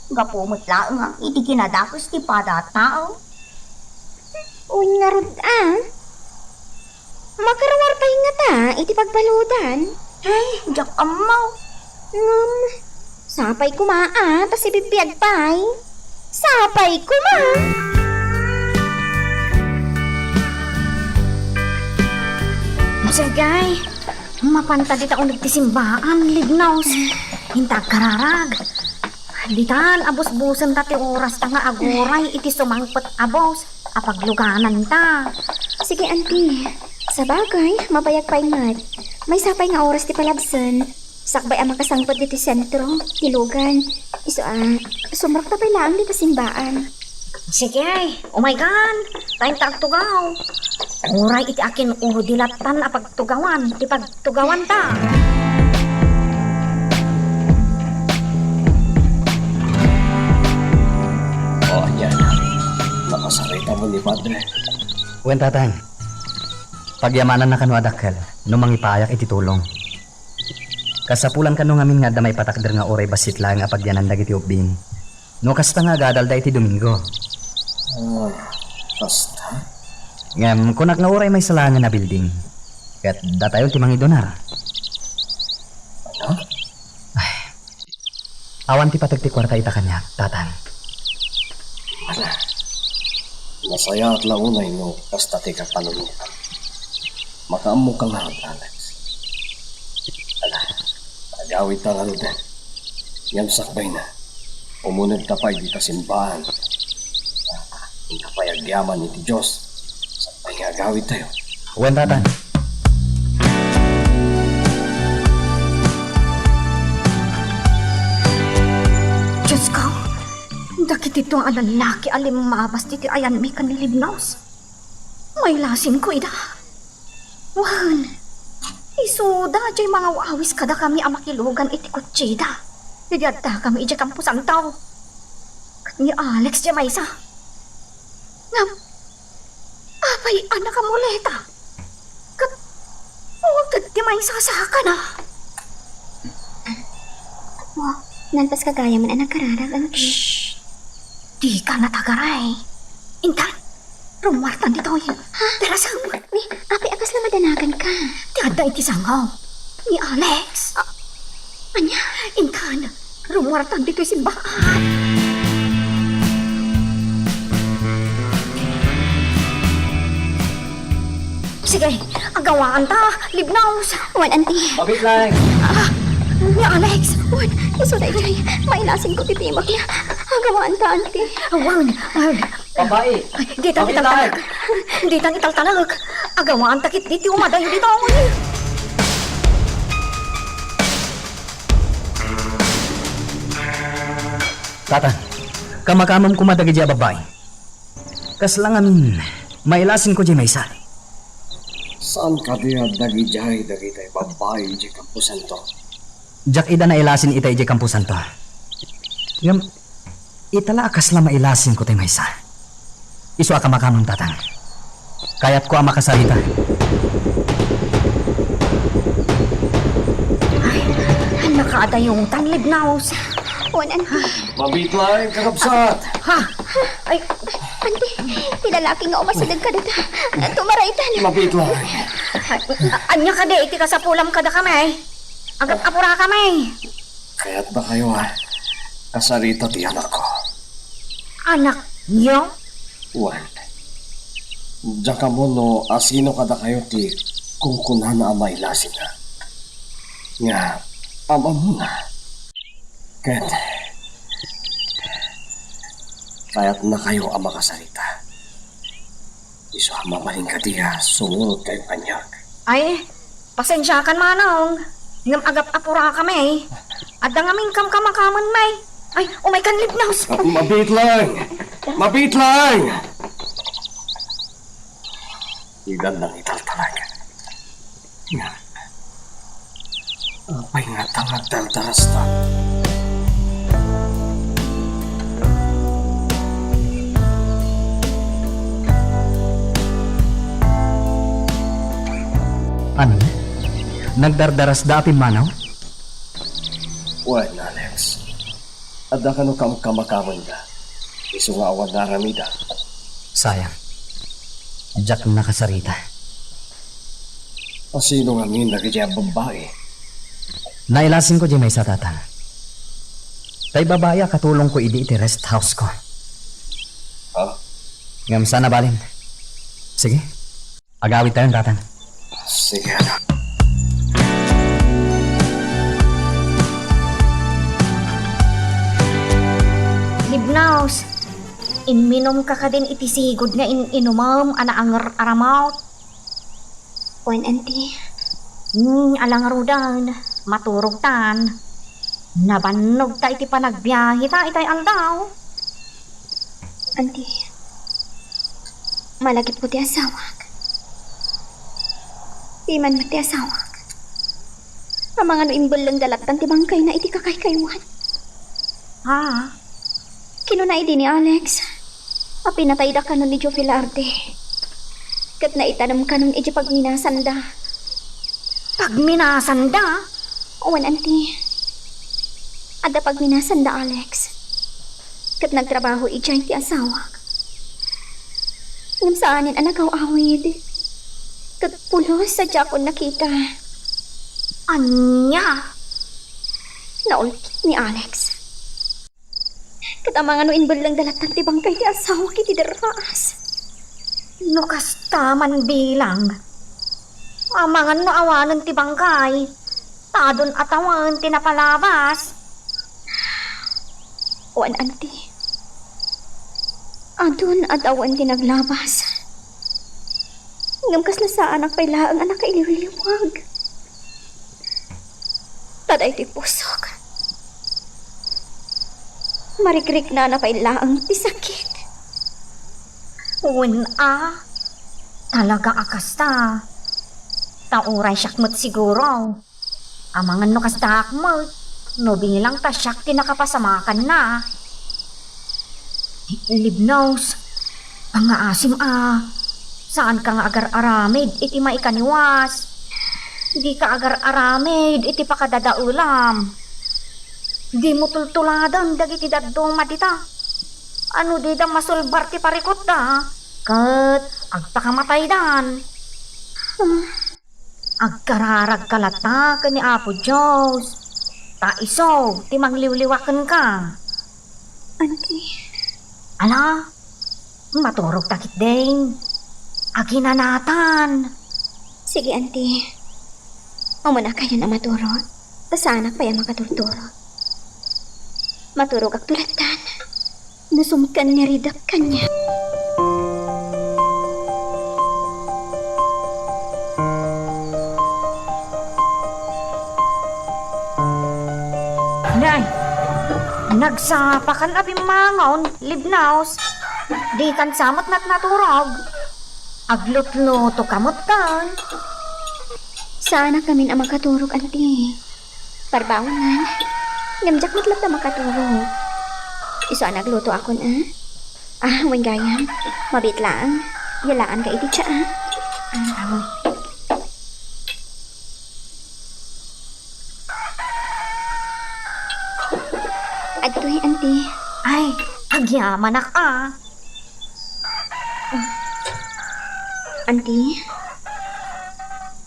Gapu met laeng a iti kinadakes ti pada a tao. Wen ngarud a. Makaruar pay ngata iti pagbaludan. Ay, diak ammo. Ngem, sapay koma a, ta sibibiag pay. Sapay koma. Sige, mapanta dita uneg ti simbaan, Libnos. Inta agkararag. Ditan a busbusenta ti orasta nga aguray iti sumangpet a bus a paglugananta. Sige, Auntie. Sabagay, mabayag pay met. Maysa pay nga oras ti palabsen. Sakbay a makasangpet ditoy sentro ti lugan. Isu a, sumrekta pay laeng dita simbaan. Sige, umaykan. Time ta agtugaw. Uray iti akin-udi lattan a pagtugawan ti pagtugawanta. O, ania. Nakasarita mo ni Padre. Wen, Tatang. Pagyamananna kano a dakkel no mangipayak iti tulong. Kasapulan kano ngamin nga adda maipatakder nga uray bassit laeng a pagyanan dagiti ubbing. No kasta nga agadalda iti Domingo. Ah, kasta? Ngem kunak nga uray maysa laengen a building. Ket datayon ti mangidunar. Ano? Ay. Awan ti pateg ti kuarta ita kaniak, Tatang. Ala, nasayaat la unay no kasta ti kapanunot. Makaammoka ngarud, Alex. Ala, agawidta ngarud. Ngem sakbayna, umunegta pay dita simbaan. Inta pay agyaman iti Dios, sakbay nga agawidtayo. Wen, Tatang. Diosko, dagiti dua a lallaki a limmabas ditoy ayanmi ken ni Libnos. Mailasinko ida. Wen, isuda diay mangawawis kadakami a makilugan iti kotsida idi addakami idiay kamposanto. Ket ni Alex diay maysa. Ngem, apay a nakamuleta? Ket, ket ti maisasakana? Apo, nalpas ka gayamen a nagkararag, Auntie. Shh! Dika natagaray. Intan, rumuartan ditoy. Ha? Darasem. Ni, apay a kasla madanagan ka? Ti adda iti sango. Ni Alex. Ah, ania? Intan, rumuartan ditoy simbaan. Sige, agawaan ta, Libnaws. Wen, Auntie. Mabit lang. Ah, ni Alex. Wen, isu daydiay. Mailasin ko ti timek. Agawaan ta, Auntie. Wen, Wen. Babai. Ditan italtalek. Ditan italtalek. Agawaan ta ketdi ti umadayo ditoy. Tatang, kamakamem koma dagiti a babbai. Kasla ngamin, mailasinko diay maysa. Saan kadi a dagidiay dagiti babbai idiay kamposanto? Diak ida nailasin ita idiay kamposanto. Ngem, ita la a kasla mailasinko ti maysa. Isu a kamakamem, Tatang. Kayatko a makasarita. Ay, nakaadayotan, Libnaws. Wen, Auntie. Mabit lang, kakabsat. Ha? Ay, Auntie, ti lalaki nga umasideg kadata. Tumaraytan. Mabit lang. Ania kadi iti kasapulam kadakami? Agap-apurakami. Kayatnakayo a kasarita ti anakko. Anakyo? Wen, diak ammo no asino kadakayo ti kunkunana a mailasinna. Nga, am-ammona. Ket, kayatnakayo a makasarita. Isu a mabalin kadi a sumurotkayo kaniak. Ay, pasensiakan, Manong. Ngem agap-apurakami. Adda ngamin kamkamakamanmi. Ay, umaykan, Libnaws. Mabit lang! Mabit lang! Idan lang italtalek. Nga, apay ngata nga agdardarasda? Ano? Nagdardarasda a pimmanaw? Wen, Alex. Adda kano kamkamakawenda. Isu nga awan nga aramida. Sayang. Diak nakasarita. Asino ngamin dagiti a babbai? Nailasinko diay maysa, Tatang. Tay babbai a katulongko idi iti rest house ko. Ha? Ngem saan a balin. Sige. Agawidtayon, Tatang. Sige, anak. Libnaws, imminumka kadin iti sigud nga in-inumem a naanger-aramut? Wen, Auntie. Hmm, ala ngaruden, maturogtan. Nabannogta iti panagbiaheta itay aldaw. Auntie, malagipko ti asawak. Piman met ti asawak. Amangan no imbellengda lattan ti bangkayna iti kakaykaywan. Ah. Kinuna idi ni Alex a pinatayda kanon ni Joe Velarde. Ket naitanem kanon iti pagminasanda. Pagminasanda? Wen, Auntie. Adda pagminasanda, Alex. Ket nagtrabaho idiay ti asawak. Ngem saanen a nagaw-awid. Ket pulos a diakon nakita. Ania? Naulgit ni Alex. Ket amangan no imbellengda lattan ti bangkay ti asawak iti derraas. No kasta man bilang, amangan no awanen ti bangkay, ta adun a tawen ti napalabas. Wen, Auntie. Adun a tawen ti naglabas. Ngem kasla saanak pay laeng a nakailiwliwag. Ta daytoy pusok, marikriknana pay laeng ti sakit. Wen a, talaga a kasta. Ta uray siak met siguro. Amangan no kastaak met, no bilang ta siak ti nakapasamakanna. Libnos, pangngaasim a, saanka nga agar-aramid iti maikaniwas. Dika agar-aramid iti pakadadaelam. Dimo tultuladen dagiti dadduma dita. Ano dida masulbar ti parikutda, ket agpakamataydan. Ah. Agkararagka latta ken ni Apo Dios, ta isu ti mangliwliwa kenka. Auntie. Ala, maturogta ketdin. Aginanatan. Sige, anti. Umunakayon a maturog. Ta saanak pay a makaturturog. Maturogakto lattan. No sumken ni Ridek kaniak. Nay, nagsapakan a bimmangon, Libnos. Dikan sa met natnaturog. Aglutlutoka metten. Saanakamin a makaturog, anti. Parbaonnan. Ngem diak met latta makaturog. Isu a naglutoakon, a? Ah, wen gayam. Mabiit laeng. Yalaanka iti tsa, a? Ah, aw. Adtoy, anti. Ay, agyamanak, a. Anti,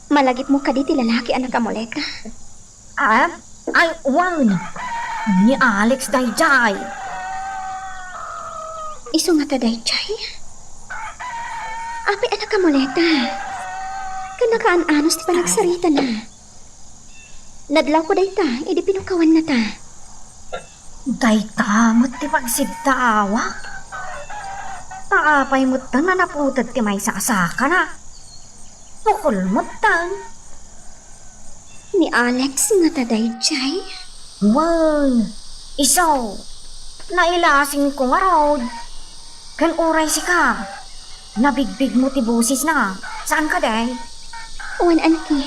malagipmo kadi ti lalaki a nakamuleta? Ah? Ay, wen. Ni Alex daydiay. Isu ngata daydiay? Apay a nakamuleta? Ket nakaan-anos ti panagsaritana. Nadlawko dayta idi pinukawannata. Dayta met ti pagsibtaawak. Ta apay metten a naputed ti maysa a sakana? Pukol metten. Ni Alex ngata daydiay? Wen, isu. Nailasingko ngarud. Ken uray sika, nabigbigmo ti bosesna. Saan kadi? Wen, anti.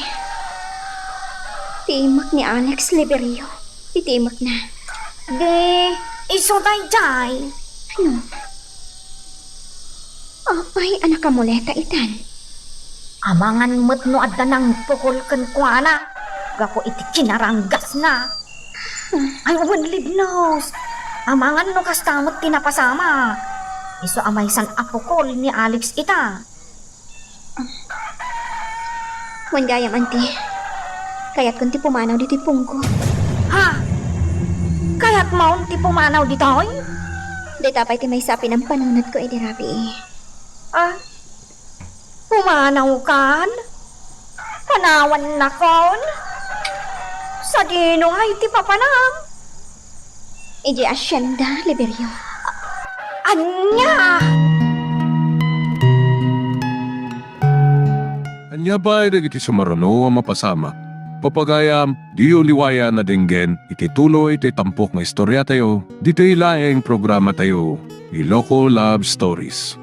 Timek ni Alex Liberio. Ti timekna. Di, isu daydiay. Ano? Apay a nakamuleta itan? Amangan met no adda nangpukol kenkuana gapu iti kinaranggasna. Ay, wen, Libnos. Amangan no kasta met ti napasama. Isu a maysan a pukol ni Alex ita. Wen gayam, anti. Kayatkon ti pumanaw ditoy pungko. Ha? Kayatmon ti pumanaw ditoy? Dayta pay ti maysa a pinampanunotko idi rabii. Ah? Pumanawkan? Panawannakon? Sadino ngay ti papanam? Idiay asienda, Liberio. Ania? Ania pay dagiti sumaruno a mapasamak? Papagayam, diyo liwayan a denggen iti tuloy ti tampok nga istoriatayo, ditoy laeng programatayo, Iloko Love Stories.